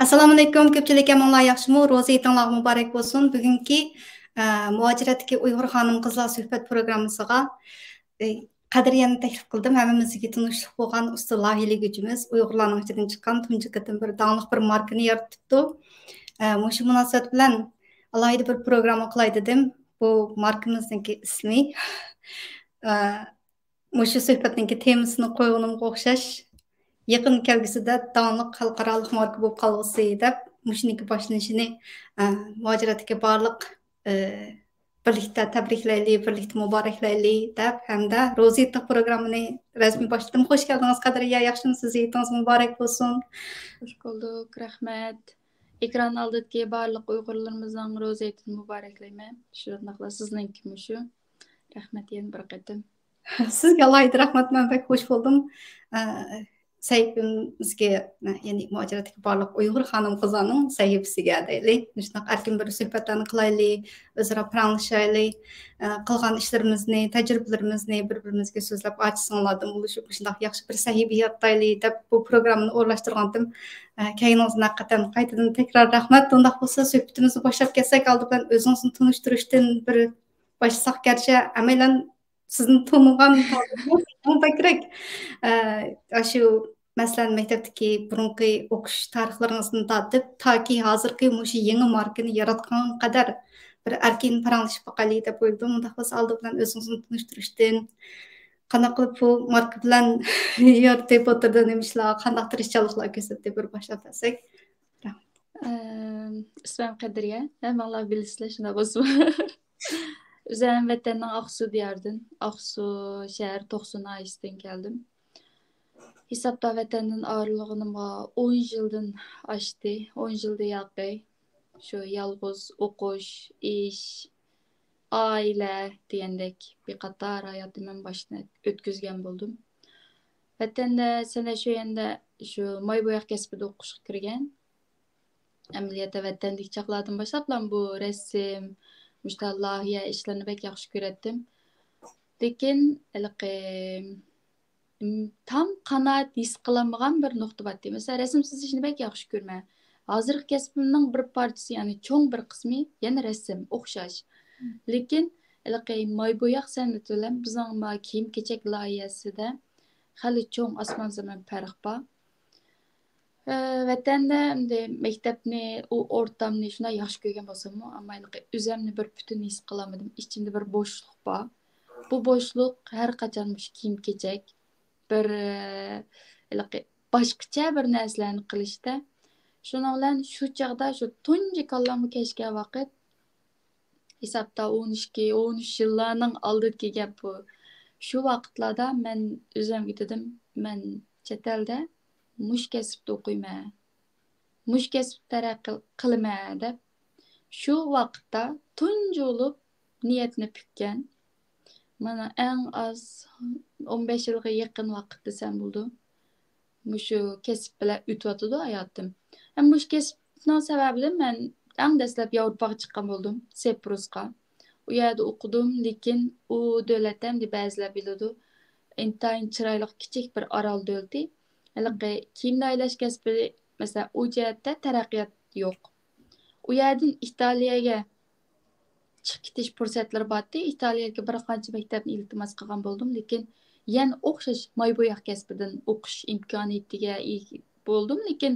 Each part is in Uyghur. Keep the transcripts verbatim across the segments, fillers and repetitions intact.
ئەسسالامۇئەلەيكۇم، كۆپچىلىك ھەممىڭلار ياخشىمۇ؟ روزا ھېيتىڭلار مۇبارەك بولسۇن. بۈگۈنكى، ئە، مۇھاجىرەتتىكى ئۇيغۇر خانىم قىزلار سۆھبەت پروگراممىسىغا، ئە، قەدرىيەنى تەكلىپ قىلدىم. ھەممىمىزگە تونۇشلۇق بولغان ئۇستا لايىھىلىگۈچىمىز، ئۇيغۇرلارنىڭ ئىچىدىن چىققان تۇنجى قېتىم بىر داڭلىق بىر ماركىنى يارىتىپتۇ. ئە، مۇشۇ مۇناسىۋەت بىلەن ئالاھىدە بىر پروگرامما قىلاي دېدىم. بۇ ماركىمىزنىڭكى ئىسمى، ئە، مۇشۇ سۆھبەتنىڭكى تېمىسىنى قويغىنىمغا ئوخشاش، يېقىن كەلگۈسىدە داڭلىق خەلقئارالىق ماركا بولۇپ قالغۇسى دەپ، مۇشۇنىڭكى باشلىنىشىنى، ئە، مۇھاجىرەتتىكى بارلىق، ئە، بىرلىكتە تەبرىكلەيلى، بىرلىكتە مۇبارەكلەيلى دەپ، ھەمدە روزا ھېيتلىق پروگراممىنى رەسمىي باشلىدىم. خوش كەلدىڭىز قەدرىيە، ياخشىمۇسىز؟ ھېيتىڭىز مۇبارەك بولسۇن. خوش بولدۇق، رەھمەت. ئېكران ئالدىدىكى بارلىق ئۇيغۇرلىرىمىزنىڭ روزا ھېيتىنى مۇبارەكلەيمەن. شۇنداقلا سىزنىڭكىمۇ شۇ. رەھمەت يەنە بىر قېتىم. سىزگە ئالاھىدە رەھمەت، مەن بەك خوش بولدۇم. ئە، سەھىپىمىزگە، يەنى مۇھاجىرەتتىكى بارلىق ئۇيغۇر خانىم قىزلارنىڭ سەھىپىسىگە دەيلى. مۇشۇنداق ئەركىن بىر سۆھبەتلەرنى قىلايلى، ئۆزئارا پاراڭلىشايلى، ئە، قىلغان ئىشلىرىمىزنى، تەجرىبىلىرىمىزنى بىر-بىرىمىزگە سۆزلەپ، ئاچا سىڭىللاردىن بولۇشۇپ، مۇشۇنداق ياخشى بىر سەھىپە يارىتايلى دەپ بۇ پروگراممىنى ئورۇنلاشتۇرغانتىم. ئە، كەينىڭىزدىن ھەقىقەتەن قايتىدىن تەكرار رەھمەت. ئۇنداق بولسا سۆھبىتىمىزنى باشلاپ كەتسەك، ئالدى بىلەن ئۆزىڭىزنى تونۇشتۇرۇشتىن بىر باشلىساق، گەرچە ئەمەلەن سىزنى تونۇغان بەكرەك، ئە، ئاشۇ، مەسىلەن، مەكتەپتىكى بۇرۇنقى ئوقۇش تارىخلىرىڭىزدىن تارتىپ، تاكى ھازىرقى مۇشۇ يېڭى ماركىنى ياراتقان قەدەر بىر ئەركىن پاراڭلىشىپ باقايلى دەپ ئويلىدىم. ئۇنداق بولسا، ئالدى بىلەن ئۆزىڭىزنى تونۇشتۇرۇشتىن، قانداق قىلىپ بۇ ماركا بىلەن يارىتىپ ئوتتۇرىدا نېمە ئىشلار، قانداق تىرىشچانلىقلار كۆرسەتتى، بىر باشلاپ بەرسەك. ئەم، ئىسمىم قەدرىيە. ھەممىڭلار بىلىسىلەر، شۇنداق بولسىمۇ. ئۆزۈم ۋەتەننىڭ ئاقسۇ دىيارىدىن، ئاقسۇ شەھەر توقسۇ ناھىيەسىدىن كەلدىم. ھېسابتا ۋەتەندىن ئايرىلغىنىمغا ئون يىلدىن ئاشتى، ئون يىلدىن ياقى. شۇ يالغۇز ئوقۇش، ئىش، ئائىلە دېگەندەك بىر قاتار ھاياتنى مەن باشتىن ئۆتكۈزگەن بولدۇم. ۋەتەندە سەنئەت شۆيەندە شۇ ماي بوياق كەسپىدە ئوقۇشقا كىرگەن. ئەمەلىيەتتە ۋەتەندىكى چاغلاردىن باشلاپلا بۇ رەسىم، مۇشۇنداق لايىھە ئىشلارنى بەك ياخشى كۆرەتتىم. لېكىن ھېلىقى، م، تام قانائەت ھېس قىلالمىغان بىر نۇقتا بارتتى. مەسىلەن، رەسىم سىزىشنى بەك ياخشى كۆرىمەن. ھازىرقى كەسپىمنىڭ بىر پارچىسى، يەنى چوڭ بىر قىسمى يەنە رەسىم، ئوخشاش. لېكىن ھېلىقى ماي بوياق سەنئىتى بىلەن بىزنىڭ ما كىيىم-كېچەك لايىھەسىدە خېلى چوڭ ئاسمان-زېمىن پەرق بار. ئە، ۋەتەندە ئەمدى مەكتەپنى، ئۇ ئورتامنى شۇنداق ياخشى كۆرگەن بولساممۇ، ئەمما ھېلىقى ئۆزەمنى بىر پۈتۈن ھېس قىلالمىدىم. ئىچىمدە بىر بوشلۇق بار. بۇ بوشلۇق ھەر قاچان مۇشۇ كىيىم-كېچەك، بىر، ئە، ھېلىقى باشقىچە بىر نەرسىلەرنى قىلىشتا. شۇنىڭ بىلەن شۇ چاغدا شۇ تۇنجى كاللامغا كەچكەن ۋاقىت، ھېسابتا ئون ئىككى، ئون ئۈچ يىللارنىڭ ئالدىدىكى گەپ بۇ. شۇ ۋاقىتلاردا مەن ئۆزۈمگە دېدىم، مەن چەت ئەلدە مۇشۇ كەسىپتە ئوقۇيمەن، مۇشۇ كەسىپتە تەرەققىي قىلىمەن دەپ، شۇ ۋاقىتتا تۇنجى بولۇپ نىيەتنى پۈككەن. مانا ئەڭ ئاز ئون بەش يىلغا يېقىن ۋاقىت دېسەم بولىدۇ. مۇشۇ كەسىپ بىلەن ئۆتۈۋاتىدۇ ھاياتىم. ھەم مۇشۇ كەسىپنىڭ سەۋەبىدىن مەن ئەڭ دەسلەپ ياۋروپاغا چىققان بولدۇم، سېپروسقا. ئۇ يەردە ئوقۇدۇم، لېكىن ئۇ دۆلەتتە ئەمدى بەزىلەر بىلىدۇ، ئىنتايىن چىرايلىق كىچىك بىر ئارال دۆلىتى. ھېلىقى كىيىم ناھىيەلەش كەسپى، مەسىلەن، ئۇ جەھەتتە تەرەققىيات يوق. ئۇ يەردىن ئىتالىيەگە چىقىپ كېتىش پۇرسەتلىرى بارتتى. ئىتالىيەگە بىر قانچە مەكتەپنى ئىلتىماس قىلغان بولدۇم، لېكىن يەنە ئوخشاش ماي بوياق كەسپىدىن ئوقۇش ئىمكانىيىتىگە ئىگە بولدۇم، لېكىن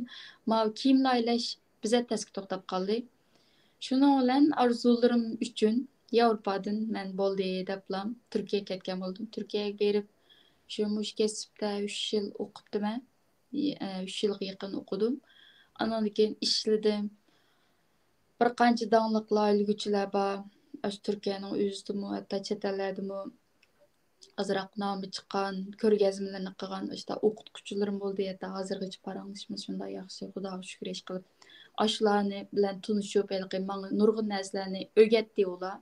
ماۋۇ كىيىم ناھىيەلەش بىزەتەسكە توختاپ قالدى. شۇنىڭ بىلەن ئارزۇلىرىم ئۈچۈن ياۋروپادىن مەن بولدى دەپلا تۈركىيەگە كەتكەن بولدۇم. تۈركىيەگە بېرىپ، شۇ مۇشۇ كەسىپتە ئۈچ يىل ئوقۇپتىمەن. ئۈچ يىلغا يېقىن ئوقۇدۇم. ئانىڭدىن كېيىن ئىشلىدىم. بىر قانچە داڭلىق لايىھەلىگۈچىلەر بار. ئاشۇ تۈركىيەنىڭ ئۆزىدىمۇ، ھەتتا چەت ئەللەردىمۇ ئازراق نامى چىققان، كۆرگەزمىلىرىنى قىلغان، ئاشۇنداق ئوقۇتقۇچىلىرىم بولدى. ھەتتا ھازىرغىچە پاراڭلىشىمىز شۇنداق ياخشى، خۇداغا شۈكۈر، ئىشقىلىپ. ئاشۇلارنى بىلەن تونۇشۇپ، ھېلىقى ماڭا نۇرغۇن نەرسىلەرنى ئۆگەتتى ئۇلار.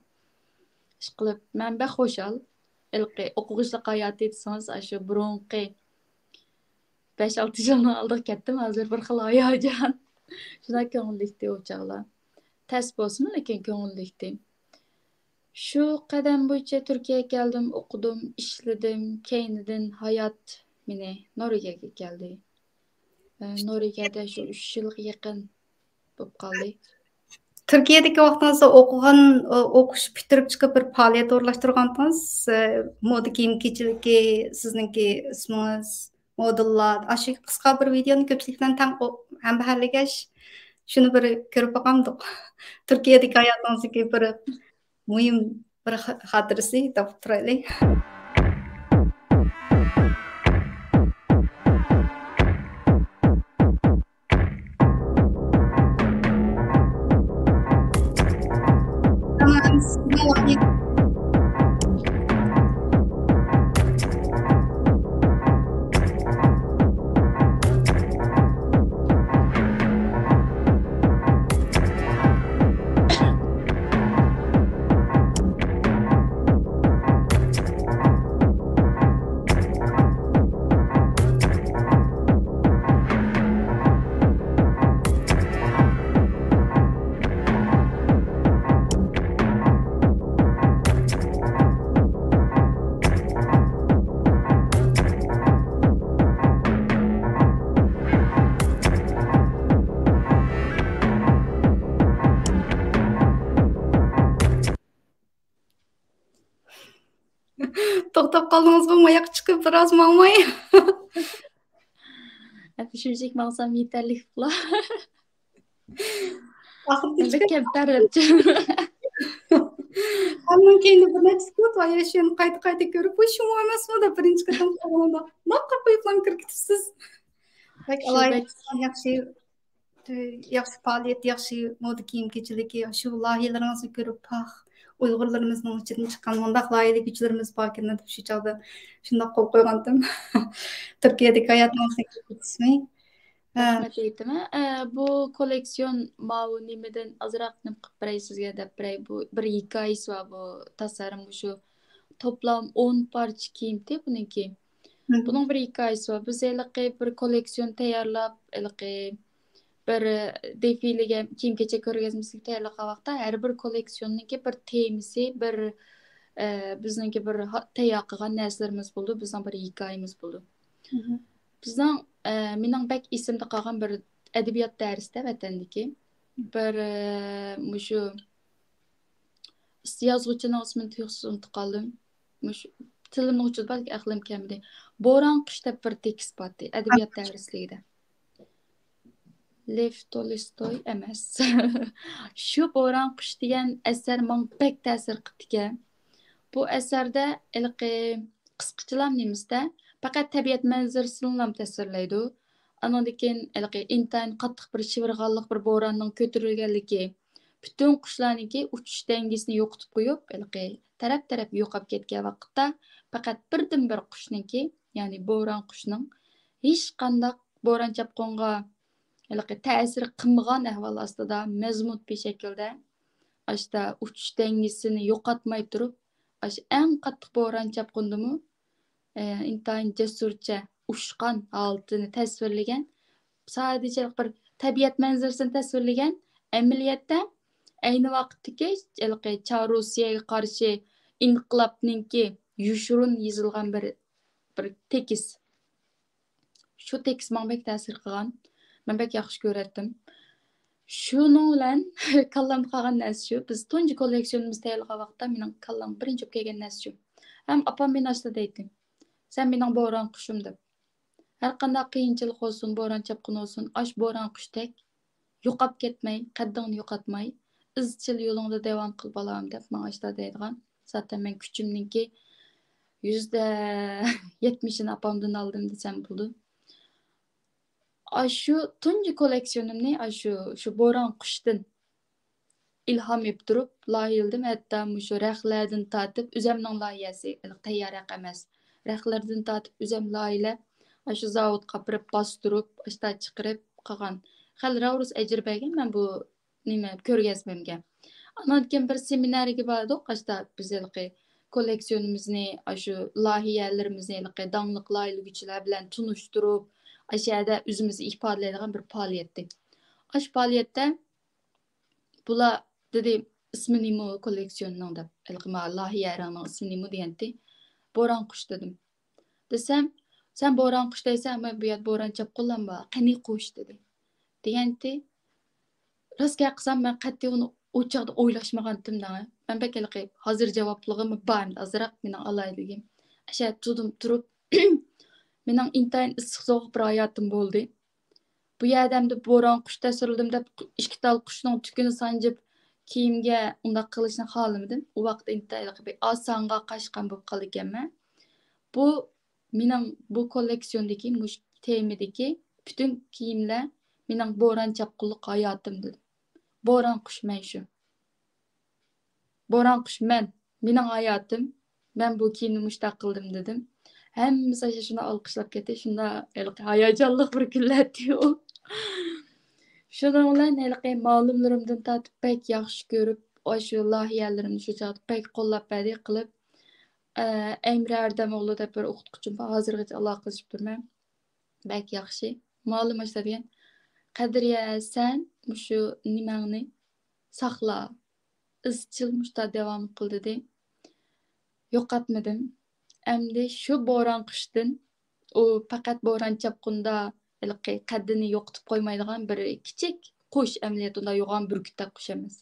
ئىشقىلىپ، مەن بەك خۇشال. ھېلىقى ئوقۇغۇچىلىق ھاياتى دېسىڭىز، ئاشۇ بۇرۇنقى بەش-ئالتە يىلنىڭ ئالدىغا كەتتىم، ھازىر بىر خىل ھاياجان. شۇنداق كۆڭۈللۈكتى ئۇ چاغلار. تەس بولسىمۇ، لېكىن كۆڭۈللۈكتى. شۇ قەدەم بويىچە تۈركىيەگە كەلدىم، ئوقۇدۇم، ئىشلىدىم. كەينىدىن ھايات مېنى نورۋېگىيەگە كەلدى. ئە، نورۋېگىيەدە شۇ ئۈچ يىلغا يېقىن بولۇپ قالدى. تۈركىيەدىكى ۋاقتىڭىزدا ئوقۇغان، ئو-، ئوقۇش پۈتتۈرۈپ چىقىپ بىر پائالىيەت ئورۇنلاشتۇرغانتىڭىز، ئە، مودا كىيىم كېچىلىكى، سىزنىڭكى ئىسمىڭىز، مودېللار، ئاشۇ قىسقا بىر ۋىدېئونى كۆپچىلىك بىلەن تەڭ ئو-، ھەمبەھىرلىگەچ، شۇنى بىر كۆرۈپ باقامدۇق. تۈركىيەدىكى ھاياتىڭىزدىكى بىر مۇھىم بىر خا-، خاتىرىسى دەپ تۇرايلى. توختاپ قالدىڭىزغۇ، ماياققا چىقىپ بىراز ماڭماي؟ ئەپۇ، شۇنچىلىك ماڭسام يېتەرلىك بولا. ئاخىرىدا بەك كەمتەر دەپچۇ. ئاندىن كېيىن بىر نەچچە سېكۇنت ۋاياشىنى قايتا قايتا كۆرۈپ، بۇ شۇمۇ ئەمەسمۇ دەپ بىرىنچى قېتىم قارىغاندا لەققە قويۇپلا كىرىپ كېتىپسىز. بەك شۇ ئالاھىدە، بەك ياخشى، ياخشى پائالىيەت، ياخشى مودا كىيىم كېچىلىكى، شۇ لايىھەلىرىڭىزنى كۆرۈپ، پاخ، ئۇيغۇرلىرىمىزنىڭ ئىچىدىن چىققان مۇنداق لايىھەلىگۈچىلىرىمىز باركەن دەپ شۇ چاغدا شۇنداق قول قويغانتىم. تۈركىيەدىكى ھاياتىڭىزنىڭ قىسمى. ھە. رەھمەت ئېيتىمەن. ئە، بۇ كوللېكسىيون ماۋۇ نېمىدىن ئازراق نېمە قىلىپ بېرەي سىزگە دەپ بېرەي. بۇ بىر ھېكايىسى بار بۇ تاسارىم، مۇشۇ توپلام ئون پارچە كىيىمتى بۇنىڭكى. مم. بۇنىڭ بىر ھېكايىسى بار. بىز ھېلىقى بىر كوللېكسىيون تەييارلاپ، ھېلىقى بىر دېفىلىگە، كىيىم-كېچەك كۆرگەزمىسىگە تەييارلىغان ۋاقىتتا ھەر بىر كوللېكسىيوننىڭكى بىر تېمىسى، بىر، ئە، بىزنىڭكى بىر ھا-، تەييار قىلغان نەرسىلىرىمىز بولىدۇ، بىزنىڭ بىر ھېكايىمىز بولىدۇ. مم. بىزنىڭ، ئە، مېنىڭ بەك ئېسىمدە قالغان بىر ئەدەبىيات دەرستە ۋەتەندىكى بىر، ئە، مۇشۇ يازغۇچىنىڭ ئىسمىنى تۇيۇقسىز ئۇنتۇپ قالدىم. مۇشۇ تىلىمنىڭ ئۇچىدا بار، ئەقلىم كەلمىدى. بوران قۇش دەپ بىر تېكىست بارتى، ئەدەبىيات دەرسلىكىدە. لېف تولستوي ئەمەس. شۇ بوران قۇش دېگەن ئەسەر ماڭا بەك تەسىر قىپتىكەن. بۇ ئەسەردە ھېلىقى قىسقىچىلام نېمىسىدە پەقەت تەبىئەت مەنزىرىسىنىلا تەسۋىرلەيدۇ. ئانىڭدىن كېيىن ھېلىقى ئىنتايىن قاتتىق بىر شىۋىرغانلىق بىر بوراننىڭ كۆتۈرۈلگەنلىكى، پۈتۈن قۇشلارنىڭكى ئۇچۇش دەڭگىسىنى يوقىتىپ قويۇپ، ھېلىقى تەرەپ-تەرەپ يوقاپ كەتكەن ۋاقىتتا، پەقەت بىردىنبىر قۇشنىڭكى، يەنى بوران قۇشنىڭ ھېچقانداق بوران-چاپقۇنغا ھېلىقى تەسىر قىلمىغان ئەھۋال ئاستىدا مەزمۇت بىر شەكىلدە ئاشتا ئۇچۇش دەڭگىسىنى يوقاتماي تۇرۇپ، ئاشۇ ئەڭ قاتتىق بوران-چاپقۇندىمۇ، ئە، ئىنتايىن جەسۇرچە ئۇچقان ھالىتىنى تەسۋىرلىگەن، سادىچە بىر تەبىئەت مەنزىرىسىنى تەسۋىرلىگەن، ئەمەلىيەتتە ئەينى ۋاقىتتىكى ھېلىقى چار روسىيەگە قارشى ئىنقىلابنىڭكى يوشۇرۇن يېزىلغان بىر، بىر تېكىست. شۇ تېكىست ماڭا بەك تەسىر قىلغان. مەن بەك ياخشى كۆرەتتىم. شۇنىڭ بىلەن كاللامدا قالغان نەرسە شۇ. بىز تۇنجى كوللېكسىيونىمىزنى تەييارلىغان ۋاقىتتا مېنىڭ كاللامغا بىرىنچى بولۇپ كەلگەن نەرسە شۇ. ھەم ئاپام مېنى ئاشۇنداق دەيتتى، «سەن مېنىڭ بوران قۇشۇم» دەپ. ھەر قانداق قىيىنچىلىق بولسۇن، بوران چاپقۇن بولسۇن، ئاشۇ بوران قۇشتەك يوقاپ كەتمەي، قەددىڭنى يوقاتماي، ئىزچىل يولۇڭدا داۋام قىل، بالام، دەپ ماڭا ئاشۇنداق دەيدىغان. زاتەن مەن كۈچۈمنىڭكى يۈزدە يەتمىشىنى ئاپامدىن ئالدىم دېسەم بولىدۇ. ئاشۇ تۇنجى كوللېكسىيونۇمنى ئاشۇ، شۇ بوران قۇشتىن ئىلھام ئېلىپ تۇرۇپ لايىھەلىدىم. ھەتتا مۇشۇ رەخلەردىن تارتىپ، ئۆزەمنىڭ لايىھەسى، تەييار رەق ئەمەس. رەخلەردىن تارتىپ ئۆزەم لايىھەلەپ، ئاشۇ زاۋۇتقا ئاپىرىپ باستۇرۇپ، ئاشتا چىقىرىپ قىلغان. خېلى راۋۇرۇس ئەجىر بەرگەن مەن بۇ نېمە، كۆرگەزمەمگە. ئانان كېيىن بىر سېمىنارگە باردۇق. ئاشتا بىز ھېلىقى كوللېكسىيونىمىزنى، ئاشۇ لايىھەلىرىمىزنى ھېلىقى داڭلىق لايىھەلىگۈچىلەر بىلەن تونۇشتۇرۇپ، ئاشۇ يەردە ئۆزىمىزنى ئىپادىلەيدىغان بىر پائالىيەتتى. ئاشۇ پائالىيەتتە بۇلار دېدى، «ئىسمى نېمە كوللېكسىيوننىڭ؟» دەپ، ھېلىقى ما لايىھەلىرىڭنىڭ ئىسمى نېمە دېگەنتى. «بوران قۇش» دېدىم. دېسەم، «سەن بوران قۇش دەيسەن، ئەمما بۇ يەردە بوران چاپقۇنلام بار، قېنى قۇش؟» دېدى. دېگەنتى، راست گەپ قىلسام، مەن قەتئىي ئۇنى ئۇ چاغدا ئويلاشمىغانتىم دەڭە. مەن بەك ھېلىقى ھازىر جاۋابلىقىم بار ئەمدى ئازراق مېنىڭ ئالاھىدىلىكىم. ئەشە تۇردۇم تۇرۇپ، مېنىڭ ئىنتايىن ئىسسىق سوغۇق بىر ھاياتىم بولدى. بۇ يەردە ئەمدى بوران قۇش تەسۋىرلىدىم دەپ، ئىككى تال قۇشنىڭ تۈكىنى سانجىپ، كىيىمگە ئۇنداق قىلىشنى خالىمىدىم. ئۇ ۋاقىتتا ئىنتايىن بىر ئاز سانغا قاچقان بولۇپ قالىدىكەنمەن. بۇ مېنىڭ بۇ كوللېكسىيوندىكى مۇشۇ تېمىدىكى پۈتۈن كىيىملەر مېنىڭ بوران چاپقۇنلۇق ھاياتىم دېدىم. بوران قۇش مەن شۇ. بوران قۇش مەن. مېنىڭ ھاياتىم. مەن بۇ كىيىمنى مۇشۇنداق قىلدىم دېدىم. ھەممىسى ئاشۇ شۇنداق ئالقىشلاپ كەتتى. شۇنداق ھېلىقى ھاياجانلىق بىر كۈنلەردى ئۇ. شۇنىڭ بىلەن ھېلىقى مالىملىرىمدىن تارتىپ بەك ياخشى كۆرۈپ، ئاشۇ لايىھەلىرىمنى شۇ چاغدا بەك قوللاپ بەردى قىلىپ. ئە، ئەمرە ئەردەم ئوغلى دەپ بىر ئوقۇتقۇچىم بار، ھازىرغىچە ئالاقىلىشىپ تۇرىمەن. بەك ياخشى. مالىم ئاشۇنداق دېگەن، «قەدرىيە، سەن مۇشۇ نېمەڭنى ساقلا، ئىزچىل مۇشۇنداق داۋام قىل» دېدى. يوقاتمىدىم. ئەمدى شۇ بوران قۇشتىن، ئۇ پەقەت بوران چاپقۇندا ھېلىقى قەددىنى يوقىتىپ قويمايدىغان بىر كىچىك قۇش، ئەمەلىيەتتە ئۇنداق يوغان بۈركۈتتەك قۇش ئەمەس.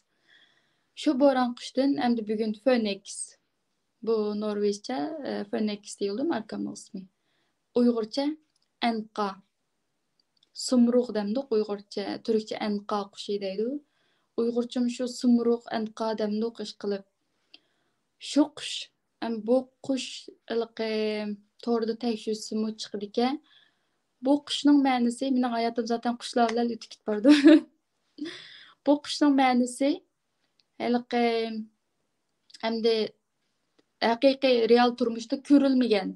شۇ بوران قۇشتىن ئەمدى بۈگۈن فېنىكس، بۇ نورۋېجچە، ئە، فېنىكس دېيىلىدۇ ماركامنىڭ ئىسمى. ئۇيغۇرچە ئەنقا. سۇمرۇغ دەمدۇق ئۇيغۇرچە، تۈركچە ئەنقا قۇشى دەيدۇ. ئۇيغۇرچىمۇ شۇ سۇمرۇغ، ئەنقا دەمدۇق ئىشقىلىپ. شۇ قۇش، ئەم، بۇ قۇش ھېلىقى توردا تەكشۈرسىمۇ چىقىدىكەن. بۇ قۇشنىڭ مەنىسى، مېنىڭ ھاياتىم زاتەن قۇشلار بىلەن ئۆتۈپ كېتىپ بارىدۇ. بۇ قۇشنىڭ مەنىسى ھېلىقى ئەمدى ھەقىقىي رېئال تۇرمۇشتا كۆرۈلمىگەن،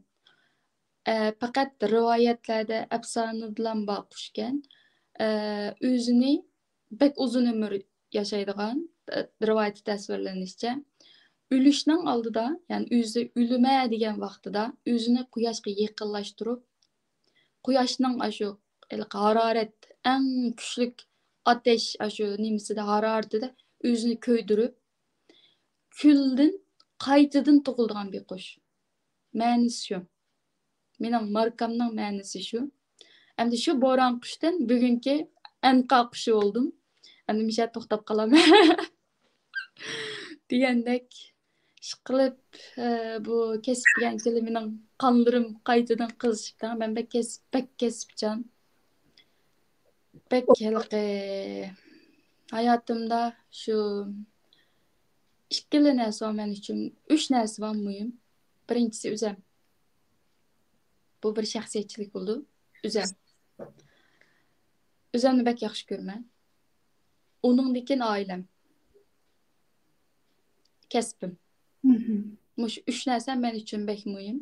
ئە، پەقەت رىۋايەتلەردە، ئەپسانىدىلا بار قۇشكەن. ئە، ئۆزىنى بەك ئۇزۇن ئۆمۈر ياشايدىغان، ئە، رىۋايەتتە تەسۋىرلىنىشىچە، ئۆلۈشنىڭ ئالدىدا، يەنى ئۆزى ئۆلىمە دېگەن ۋاقتىدا ئۆزىنى قۇياشقا يېقىنلاشتۇرۇپ، قۇياشنىڭ ئاشۇ ھېلىقى ھارارەت، ئەڭ كۈچلۈك ئاتەش، ئاشۇ نېمىسىدە، ھارارىتىدە ئۆزىنى كۆيدۈرۈپ، كۈلدىن قايتىدىن تۇغۇلىدىغان بىر قۇش. مەنىسى شۇ. مېنىڭ ماركامنىڭ مەنىسى شۇ. ئەمدى شۇ بوران قۇشتىن بۈگۈنكى ئەنقا قۇشى بولدۇم. ئەمدى مۇشۇ يەردە توختاپ قالامەن. دېگەندەك ئىشقىلىپ، ئە، بۇ كەسىپ دېگەن مېنىڭ قانلىرىم قايتىدىن قىزىشىپ، مەن بەك كەسىپ، بەك كەسىپچان. بەك ھېلىقى ھاياتىمدا شۇ ئىككىلا نەرسە بار مەن ئۈچۈن، ئۈچ نەرسە بار مۇھىم. بىرىنچىسى ئۆزەم. بۇ بىر شەخسىيەتچىلىك بولىدۇ. ئۆزەم. ئۆزەمنى بەك ياخشى كۆرىمەن. ئۇنىڭدىن كېيىن ئائىلەم. كەسپىم. مۇشۇ ئۈچ نەرسە مەن ئۈچۈن بەك مۇھىم.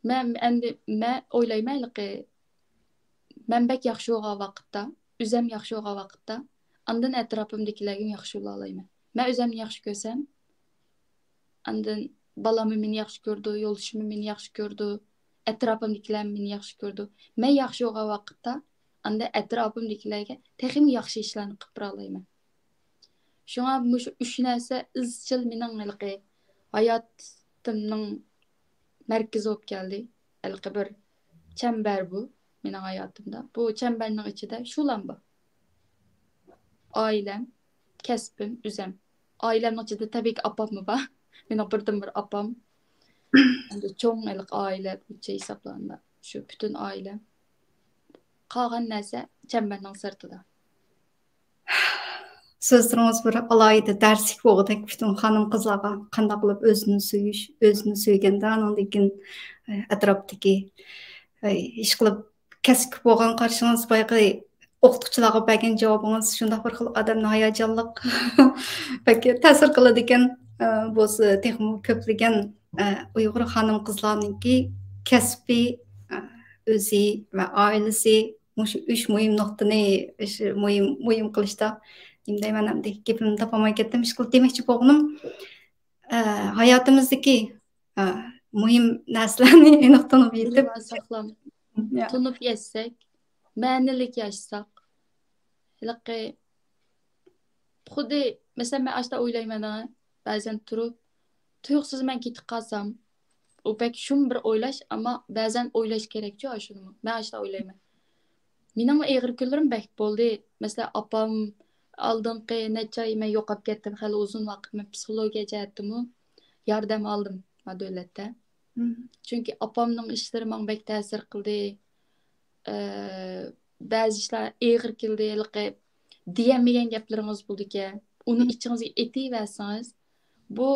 مەن ئەمدى، مەن ئويلايمەن، ھېلىقى مەن بەك ياخشى بولغان ۋاقىتتا، ئۆزەم ياخشى بولغان ۋاقىتتا، ئاندىن ئەتراپىمدىكىلەرگىمۇ ياخشى بولالايمەن. مەن ئۆزەمنى ياخشى كۆرسەم، ئاندىن بالاممۇ مېنى ياخشى كۆرىدۇ، يولدىشىممۇ مېنى ياخشى كۆرىدۇ، ئەتراپىمدىكىلەرمۇ مېنى ياخشى كۆرىدۇ. مەن ياخشى بولغان ۋاقىتتا، ئاندىن ئەتراپىمدىكىلەرگە تېخىمۇ ياخشى ئىشلارنى قىلىپ بېرەلايمەن. شۇڭا مۇشۇ ئۈچ نەرسە ئىزچىل مېنىڭ ھېلىقى ھاياتىمنىڭ مەركىزى بولۇپ كەلدى. ھېلىقى بىر چەمبەر بۇ مېنىڭ ھاياتىمدا. بۇ چەمبەرنىڭ ئىچىدە شۇلام بار. ئائىلەم، كەسپىم، ئۆزەم. ئائىلەمنىڭ ئىچىدە تەبىئىيكى ئاپاممۇ بار. مېنىڭ بىردىنبىر ئاپام. ئەمدى چوڭ ھېلىقى ئائىلە بويىچە ھېسابلانغاندا شۇ پۈتۈن ئائىلەم. قالغان نەرسە چەمبەرنىڭ سىرتىدا. سۆزلىرىڭىز بىر ئالاھىدە دەرسلىك بولغۇدەك پۈتۈن خانىم-قىزلارغا قانداق قىلىپ ئۆزىنى سۆيۈش، ئۆزىنى سۆيگەندە ئانىڭدىن كېيىن، ئە، ئەتراپتىكى، ئە، ئىشقىلىپ كەسىپكە بولغان قارىشىڭىز، بايىقى ئوقۇتقۇچىلارغا بەرگەن جاۋابىڭىز شۇنداق بىر خىل ئادەمنى ھاياجانلىق بەك تەسىر قىلىدىكەن. ئە، بولسا تېخىمۇ كۆپلىگەن، ئە، ئۇيغۇر خانىم-قىزلارنىڭكى كەسپى، ئە، ئۆزى ۋە ئائىلىسى مۇشۇ ئۈچ مۇھىم نۇقتىنى، ئۈچ مۇھىم، مۇھىم قىلىشتا نېمە دەيمەن، ئەمدى گېپىمنى تاپالماي كەتتىم. ئىشقىلىپ دېمەكچى بولغىنىم، ئە، ھاياتىمىزدىكى، ئە، مۇھىم نەرسىلەرنى ئېنىق تونۇپ يېتىپ، ساقلام. يا. تونۇپ يەتسەك، مەنىلىك ياشىساق. ھېلىقى خۇددى، مەسىلەن، مەن ئاشتا ئويلايمەن، بەزەن تۇرۇپ، تۇيۇقسىز مەن كېتىپ قالسام، ئۇ بەك شۇم بىر ئويلاش، ئەمما بەزەن ئويلاش كېرەكچۇ ئاشۇنىمۇ. مەن ئاشتا ئويلايمەن. مېنىڭمۇ ئېغىر كۈنلىرىم بەك بولدى. مەسىلەن، ئاپام، ئالدىنقى نەچچە ئاي مەن يوقاپ كەتتىم، خېلى ئۇزۇن ۋاقىت مەن پسىخولوگىيە جەھەتتىمۇ ياردەم ئالدىم ما دۆلەتتە. چۈنكى ئاپامنىڭ ئىشلىرى ماڭا بەك تەسىر قىلدى. ئە، بەزى ئىشلار ئېغىر كېلدى، ھېلىقى دېيەلمىگەن گەپلىرىڭىز بولىدىكەن، ئۇنى ئىچىڭىزگە ئېتىۋەرسىڭىز، بۇ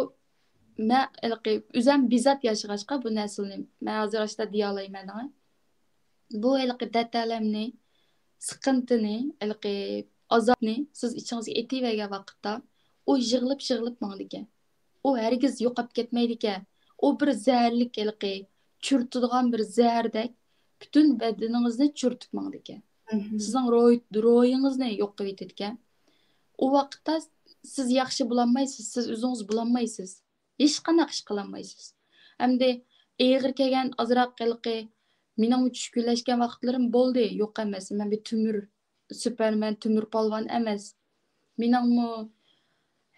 مەن ھېلىقى ئۆزەم بىزات ياشىغاچقا بۇ نەرسىلەرنى مەن ھازىر ئاشتا دېيەلەيمەن دەڭە. بۇ ھېلىقى دەتەلەمنى، سىقىنتىنى، ھېلىقى ئازابنى سىز ئىچىڭىزگە ئېتىۋەرگەن ۋاقىتتا، ئۇ يىغلىپ-يىغلىپ ماڭىدىكەن. ئۇ ھەرگىز يوقاپ كەتمەيدىكەن. ئۇ بىر زەھەرلىك ھېلىقى چۈرتىدىغان بىر زەھەردەك پۈتۈن بەدىنىڭىزنى چۈرتۈپ ماڭىدىكەن. سىزنىڭ روھ-، روھىڭىزنى يوق قىلىۋېتىدىكەن. ئۇ ۋاقىتتا سىز ياخشى بولالمايسىز، سىز ئۆزىڭىز بولالمايسىز. ھېچقانداق ئىش قىلالمايسىز. ئەمدى ئېغىر كەلگەن ئازراق ھېلىقى مېنىڭمۇ چۈشكۈنلەشكەن ۋاقىتلىرىم بولدى. يوق ئەمەس، مەن بىر تۆمۈر سۈپەرمەن، تۆمۈر پالۋان ئەمەس. مېنىڭمۇ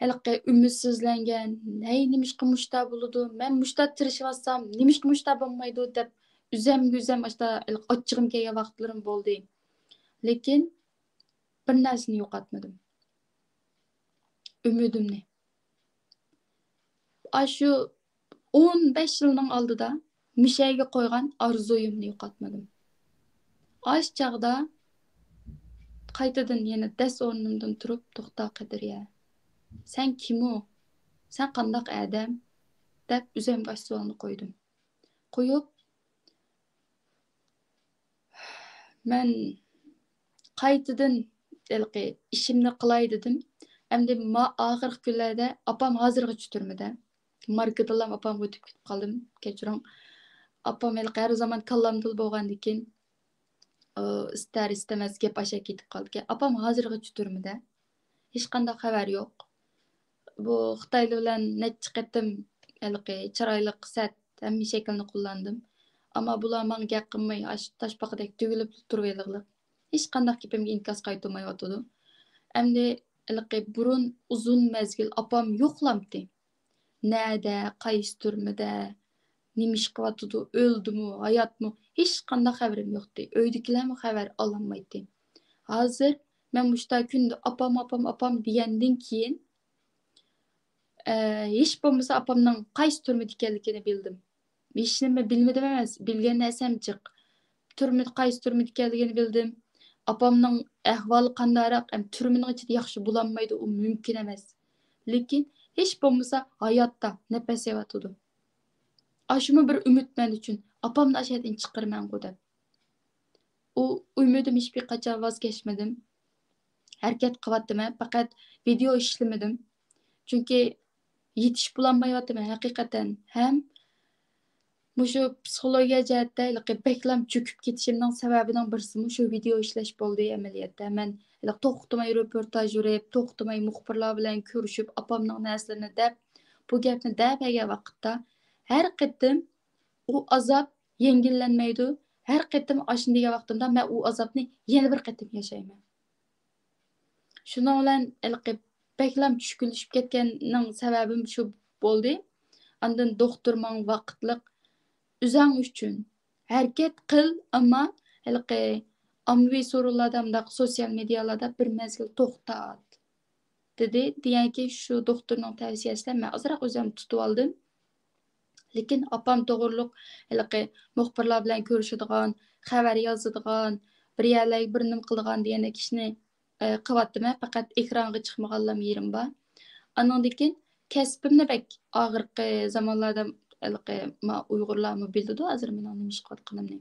ھېلىقى ئۈمىدسىزلەنگەن، ھەي، نېمىشقا مۇشتا بولىدۇ؟ مەن مۇشتا تىرىشىۋاتسام، نېمىشقا مۇشتا بولمايدۇ؟ دەپ ئۆزەمگە ئۆزەم ئاشتا ھېلىقى ئاچچىقىم كەلگەن ۋاقىتلىرىم بولدى. لېكىن بىر نەرسىنى يوقاتمىدىم. ئۈمىدىمنى. ئاشۇ ئون بەش يىلنىڭ ئالدىدا مۇشەگە قويغان ئارزۇيۇمنى يوقاتمىدىم. ئاش چاغدا قايتىدىن يەنە دەس ئورنۇمدىن تۇرۇپ، توختا قەدرىيە، سەن كىمۇ؟ سەن قانداق ئادەم؟ دەپ ئۆزۈمگە ئاشۇ سوئالنى قويدۇم. قويۇپ، مەن قايتىدىن ھېلىقى ئىشىمنى قىلاي دېدىم. ئەمدى ما-، ئاخىرقى كۈنلەردە ئاپام ھازىرغىچە تۈرمىدە. ماركىدىنلا ئاپامغا ئۆتۈپ كېتىپ قالدىم، كەچۈرۈڭ. ئاپام ھېلىقى ھەر زامان كاللامدىلا بولغاندىكىن، ئى، ئىستەر-ئىستەمەس گەپ ئاشا كېتىپ قالدىكەن. ئاپام ھازىرغىچە تۈرمىدە. ھېچقانداق خەۋەر يوق. بۇ خىتايلار بىلەن نەچچە قېتىم ھېلىقى چىرايلىق سەت ھەممە شەكىلنى قوللاندىم. ئەمما بۇلار ماڭا گەپ قىلماي، ئاشۇ تاشپاقىدەك تۈگۈلۈپ تۇرۇۋېلىغلىق. ھېچقانداق گېپىمگە ئىنكاس قايتۇرمايۋاتىدۇ. ئەمدى ھېلىقى بۇرۇن ئۇزۇن مەزگىل ئاپام يوقلامتى. نەدە، قايسى تۈرمىدە، نېمە ئىش قىلىۋاتىدۇ، ئۆلدىمۇ، ھاياتمۇ، ھېچقانداق خەۋىرىم يوقتى. ئۆيدىكىلەرمۇ خەۋەر ئالالمايتتى. ھازىر مەن مۇشتا كۈندە ئاپام، ئاپام، ئاپام دېگەندىن كېيىن، ئە، ھېچ بولمىسا ئاپامنىڭ قايسى تۈرمىدە ئىكەنلىكىنى بىلدىم. ھېچنېمە بىلمىدىم ئەمەس، بىلگەن نەرسەم جىق. تۈرمىدە، قايسى تۈرمىدە ئىكەنلىكىنى بىلدىم. ئاپامنىڭ ئەھۋالى قانداقراق، ئەم، تۈرمىنىڭ ئىچىدە ياخشى بولالمايدۇ، ئۇ مۇمكىن ئەمەس. لېكىن ھېچ بولمىسا ھاياتتا نەپەس ئېلىۋاتىدۇ. ئاشۇمۇ بىر ئۈمىد مەن ئۈچۈن، ئاپامنى ئاشۇ يەردىن چىقىرىمەنغۇ دەپ. ئۇ ئۈمىدىم ھېچبىر قاچان ۋاز كەچمىدىم. ھەرىكەت قىلىۋاتىمەن، پەقەت ۋىدېئو ئىشلىمىدىم. چۈنكى يېتىشىپ بولالمايۋاتىمەن ھەقىقەتەن. ھەم مۇشۇ پسىخولوگىيە جەھەتتە ھېلىقى بەكلام چۆكۈپ كېتىشىمنىڭ سەۋەبىنىڭ بىرسىمۇ شۇ ۋىدېئو ئىشلەش بولدى ئەمەلىيەتتە. مەن ھېلىقى توختىماي رېپورتاژ ئۇرۇپ، توختىماي مۇخبىرلار بىلەن كۆرۈشۈپ، ئاپامنىڭ نەرسىلىرىنى دەپ، بۇ گەپنى دەۋەرگەن ۋاقىتتا، ھەر قېتىم ئۇ ئازاب يەڭگىللەنمەيدۇ. ھەر قېتىم ئاشۇنداق دېگەن ۋاقتىمدا مەن ئۇ ئازابنى يەنە بىر قېتىم ياشايمەن. شۇنىڭ بىلەن ھېلىقى بەكلام چۈشكۈنلىشىپ كەتكەننىڭ سەۋەبىم شۇ بولدى. ئاندىن دوختۇر ماڭا ۋاقىتلىق ئۆزۈڭ ئۈچۈن ھەرىكەت قىل، ئەمما ھېلىقى ئاممىۋى سورۇنلاردا، مۇنداق سوتسىيال مېدىيالاردا بىر مەزگىل توختات، دېدى. دېگەنكى شۇ دوختۇرنىڭ تەۋسىيەسى بىلەن مەن ئازراق ئۆزۈمنى تۇتۇۋالدىم. لېكىن ئاپام توغرۇلۇق ھېلىقى مۇخبىرلار بىلەن كۆرۈشىدىغان، خەۋەر يازىدىغان، بىر يەرلەرگە بىر نېمە قىلىدىغان دېگەندەك ئىشنى، ئە، قىلىۋاتىمەن. پەقەت ئېكرانغا چىقمىغانلام يېرىم بار. ئانىڭدىن كېيىن كەسپىمنى بەك ئاخىرقى زامانلاردا ھېلىقى ما ئۇيغۇرلارمۇ بىلىدۇ ھازىر مېنىڭ نېمە ئىش قىلىۋاتقىنىمنى.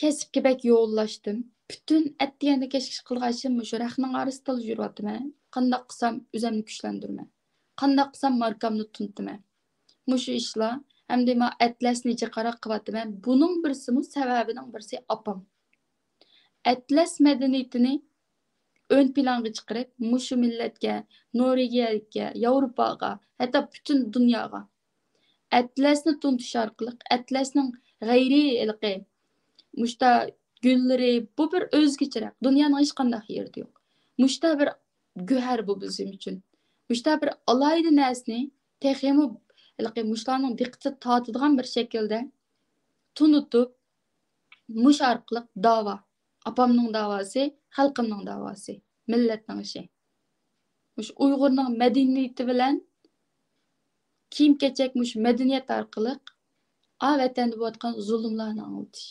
كەسىپكە بەك يوللاشتىم. پۈتۈن ئەتىگەندە كەچكىچە قىلغان ئىشىم مۇشۇ رەختنىڭ ئارىسىدا يۈرۈۋاتىمەن. قانداق قىلسام ئۆزۈمنى كۈچلەندۈرىمەن؟ قانداق قىلسام ماركامنى تونۇتىمەن؟ مۇشۇ ئىشلار. ئەمدى ما ئەتلەسنى جىقراق قىلىۋاتىمەن. بۇنىڭ بىرسىمۇ سەۋەبىنىڭ بىرسى ئاپام. ئەتلەس مەدەنىيىتىنى ئۆن پىلانغا چىقىرىپ، مۇشۇ مىللەتكە، نورۋېگىيەگە، ياۋروپاغا، ھەتتا پۈتۈن دۇنياغا ئەتلەسنى تونۇتۇش ئارقىلىق، ئەتلەسنىڭ غەيرىي ھېلىقى مۇشتا گۈللىرى، بۇ بىر ئۆزگىچىرەك، دۇنيانىڭ ھېچقانداق يېرىدە يوق. مۇشتا بىر گۆھەر بۇ بىزىم ئۈچۈن. مۇشتا بىر ئالاھىدە نەرسىنى تېخىمۇ ھېلىقى مۇشۇلارنىڭ دىققىتىنى تارتىدىغان بىر شەكىلدە تونۇتۇپ، مۇشۇ ئارقىلىق داۋا، ئاپامنىڭ داۋاسى، خەلقىمنىڭ داۋاسى. مىللەتنىڭ ئىشى. مۇشۇ ئۇيغۇرنىڭ مەدەنىيىتى بىلەن كىيىم-كېچەك، مۇشۇ مەدەنىيەت ئارقىلىق ئا ۋەتەندە بولۇۋاتقان زۇلۇملارنى ئاڭلىتىش.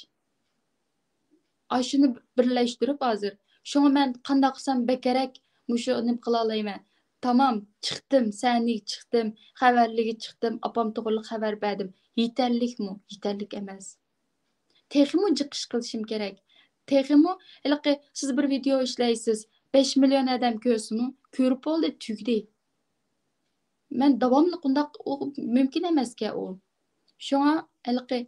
ئاشۇنى بىرلەشتۈرۈپ ھازىر. شۇڭا مەن قانداق قىلسام بەكرەك مۇشۇ نېمە قىلالايمەن. تامام، چىقتىم، سەھنىگە چىقتىم، خەۋەرلىككە چىقتىم، ئاپام توغرىلىق خەۋەر بەردىم. يېتەرلىكمۇ؟ يېتەرلىك ئەمەس. تېخىمۇ جىق ئىش قىلىشىم كېرەك. تېخىمۇ، ھېلىقى سىز بىر ۋىدېئو ئىشلەيسىز، بەش مىليون ئادەم كۆرسىمۇ، كۆرۈپ بولدى، تۈگىدى. مەن داۋاملىق ئۇنداق، ئۇ مۇمكىن ئەمەسكەن ئۇ. شۇڭا ھېلىقى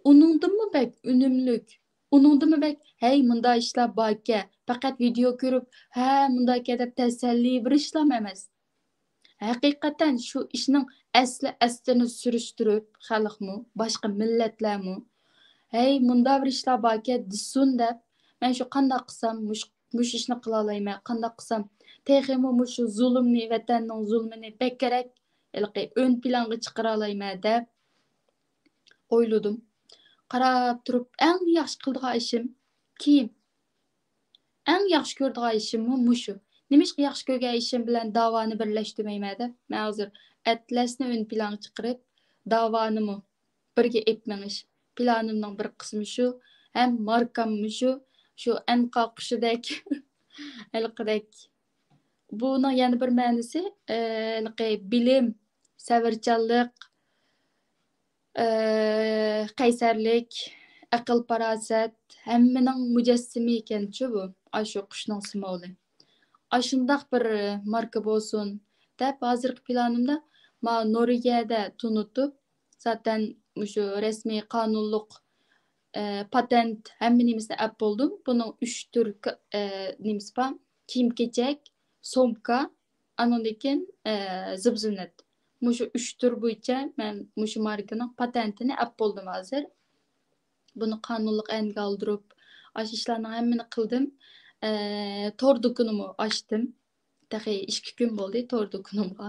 ئۇنىڭدىنمۇ بەك ئۈنۈملۈك، ئۇنىڭدىنمۇ بەك، ھەي، مۇنداق ئىشلار باركەن، پەقەت ۋىدېئو كۆرۈپ، ھە، مۇنداقكەن دەپ تەسەللى بېرىشلام ئەمەس. ھەقىقەتەن شۇ ئىشنىڭ ئەسلى ئەستىنى سۈرۈشتۈرۈپ، خەلقمۇ، باشقا مىللەتلەرمۇ، ھەي، مۇنداق بىر ئىشلار باركەن دېسۇن دەپ، مەن شۇ قانداق قىلسام، مۇش-، مۇشۇ ئىشنى قىلالايمەن، قانداق قىلسام تېخىمۇ مۇشۇ زۇلۇمنى، ۋەتەننىڭ زۇلۇمىنى بەكرەك ھېلىقى ئۆن پىلانغا چىقىرالايمەن دەپ ئويلىدىم. قاراپ تۇرۇپ ئەڭ ياخشى قىلىدىغان ئىشىم كىيىم. ئەڭ ياخشى كۆرىدىغان ئىشىممۇ مۇشۇ. نېمىشقا ياخشى كۆرگەن ئىشىم بىلەن داۋانى بىرلەشتۈرمەيمەن دەپ، مەن ھازىر ئەتلەسنى ئۆن پىلانغا چىقىرىپ، داۋانىمۇ بىرگە ئېلىپ مېڭىش پىلانىمنىڭ بىر قىسمى شۇ. ھەم ماركاممۇ شۇ، شۇ ئەنقا قۇشىدەك، ھېلىقىدەك. بۇنىڭ يەنە بىر مەنىسى، ئە، ھېلىقى بىلىم، سەۋرچانلىق، ئە، قەيسەرلىك، ئەقىل-پاراسەت، ھەممىنىڭ مۇجەسسىمى ئىكەنچۇ بۇ، ئاشۇ قۇشنىڭ سىمۋولى. ئاشۇنداق بىر ماركا بولسۇن دەپ، ھازىرقى پىلانىمدا ما نورۋېگىيەدە تونۇتۇپ، زاتەن مۇشۇ رەسمىي قانۇنلۇق، ئە، پاتېنت، ھەممە نېمىسىنى ئەپ بولدۇم. بۇنىڭ ئۈچ تۈر ك-، ئە، نېمىسى بار، كىيىم-كېچەك، سومكا، ئانىڭدىن كېيىن، ئە، زىبۇ-زىننەت. مۇشۇ ئۈچ تۈر بويىچە مەن مۇشۇ ماركىنىڭ پاتېنتىنى ئەپ بولدۇم ھازىر. بۇنى قانۇنلۇق ئەنگە ئالدۇرۇپ، ئاشۇ ئىشلارنىڭ ھەممىنى قىلدىم. ئە، تور دۇكىنىمۇ ئاچتىم. تېخى ئىككى كۈن بولدى تور دۇكىنىمغا.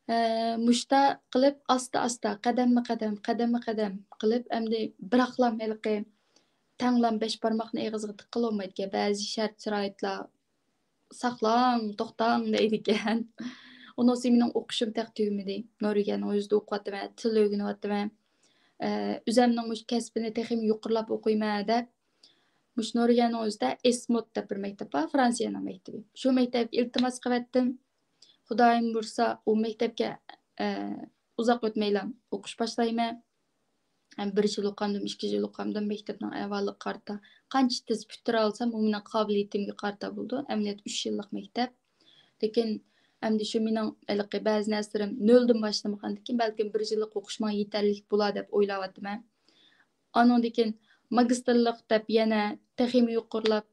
ئە، مۇشتا قىلىپ ئاستا-ئاستا، قەدەممۇ قەدەم، قەدەممۇ قەدەم قىلىپ، ئەمدى بىراقلام ھېلىقى تەڭلام بەش بارماقنى ئېغىزغا تىققىلى بولمايدىكەن. بەزى شەرت شارائىتلار ساقلاڭ، توختاڭ دەيدىكەن. ئۇنىڭ ئۈستىگە مېنىڭ ئوقۇشۇم تېخى تۈگىمىدى. نورۋېگىيەنىڭ ئۆزىدە ئوقۇۋاتىمەن، تىل ئۆگىنىۋاتىمەن. ئە، ئۆزەمنىڭ مۇشۇ كەسپىنى تېخىمۇ يۇقىرىلاپ ئوقۇيمەن دەپ، مۇشۇ نورۋېگىيەنىڭ ئۆزىدە ئېسموت دەپ بىر مەكتەپ بار، فرانسىيەنىڭ مەكتىپى. شۇ مەكتەپكە ئىلتىماس قىلىۋەتتىم. خۇدايىم بۇيرۇسا، ئۇ مەكتەپكە، ئە، ئۇزاق ئۆتمەيلا ئوقۇش باشلايمەن. ھەم بىر يىل ئوقۇغاندىم، ئىككى يىل ئوقۇغاندىم، مەكتەپنىڭ ئەھۋالىغا قارىتا، قانچە تېز پۈتتۈرەلىسەم، ئۇ مېنىڭ قابىلىيىتىمگە قارىتا بولىدۇ. ئەمەلىيەتتە ئۈچ يىللىق مەكتەپ. لېكىن ئەمدى شۇ مېنىڭ ھېلىقى بەزى نەرسىلىرىم نۆلدىن باشلىمىغاندىكىن، بەلكىم بىر يىللىق ئوقۇش ماڭا يېتەرلىك بولا دەپ ئويلاۋاتىمەن. ئانىڭدىن كېيىن ماگىستىرلىق دەپ يەنە تېخىمۇ يۇقىرىلاپ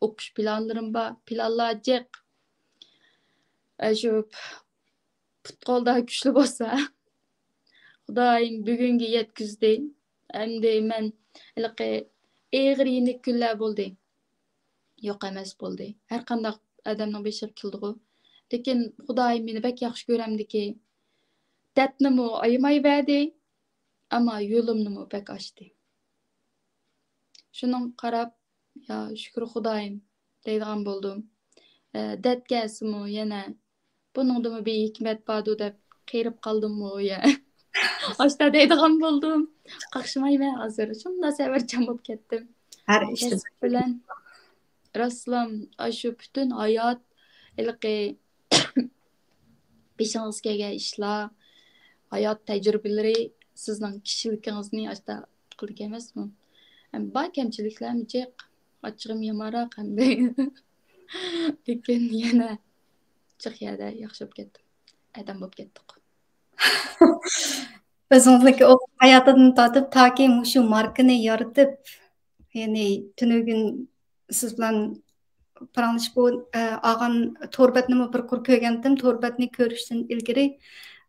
ئوقۇش پىلانلىرىم بار. پىلانلار جىق. ئە، شۇ پۇت-قولدا كۈچلۈك بولسا. خۇدايىم بۈگۈنگە يەتكۈزدى. ئەمدى مەن ھېلىقى ئېغىر يېنىك كۈنلەر بولدى. يوق ئەمەس بولدى. ھەر قانداق ئادەمنىڭ بېشىغا كېلىدىغۇ. لېكىن خۇدايىم مېنى بەك ياخشى كۆرەمدىكى، دەردنىمۇ ئايىماي بەردى، ئەمما يولۇمنىمۇ بەك ئاچتى. شۇنىڭغا قاراپ، يا شۈكۈر خۇدايىم دەيدىغان بولدۇم. ئە، دەرد كەلسىمۇ يەنە بۇنىڭدىمۇ بىر ھېكمەت باردۇ دەپ قېرىپ قالدىممۇ يا؟ ئاشتا دەيدىغان بولدۇم. قاقشىمايمەن ھازىر. شۇنداق سەۋرچان بولۇپ كەتتىم. ھەر ئىشتا كەسىپ بىلەن راستلام، ئاشۇ پۈتۈن ھايات ھېلىقى بېشىڭىزغا كەلگەن ئىشلار، ھايات تەجرىبىلىرى سىزنىڭ كىشىلىكىڭىزنى ئاشتا قىلىدىكەن ئەمەسمۇ؟ ھەم بار كەمچىلىكلەرمۇ جىق، ئاچچىقىم يامانراق ئەمدى. لېكىن يەنە جىق يەردە ياخشى بولۇپ كەتتىم. ئادەم بولۇپ كەتتۇق. ئۆزىڭىزنىڭكى ئوقۇش ھاياتىدىن تارتىپ تاكى مۇشۇ ماركىنى يارىتىپ، يەنى تۈنۈگۈن سىز بىلەن پاراڭلىشىپ بۇ، ئە، ئالغان تور بەتنىمۇ بىر قۇر كۆرگەنتىم. تور بەتنى كۆرۈشتىن ئىلگىرى،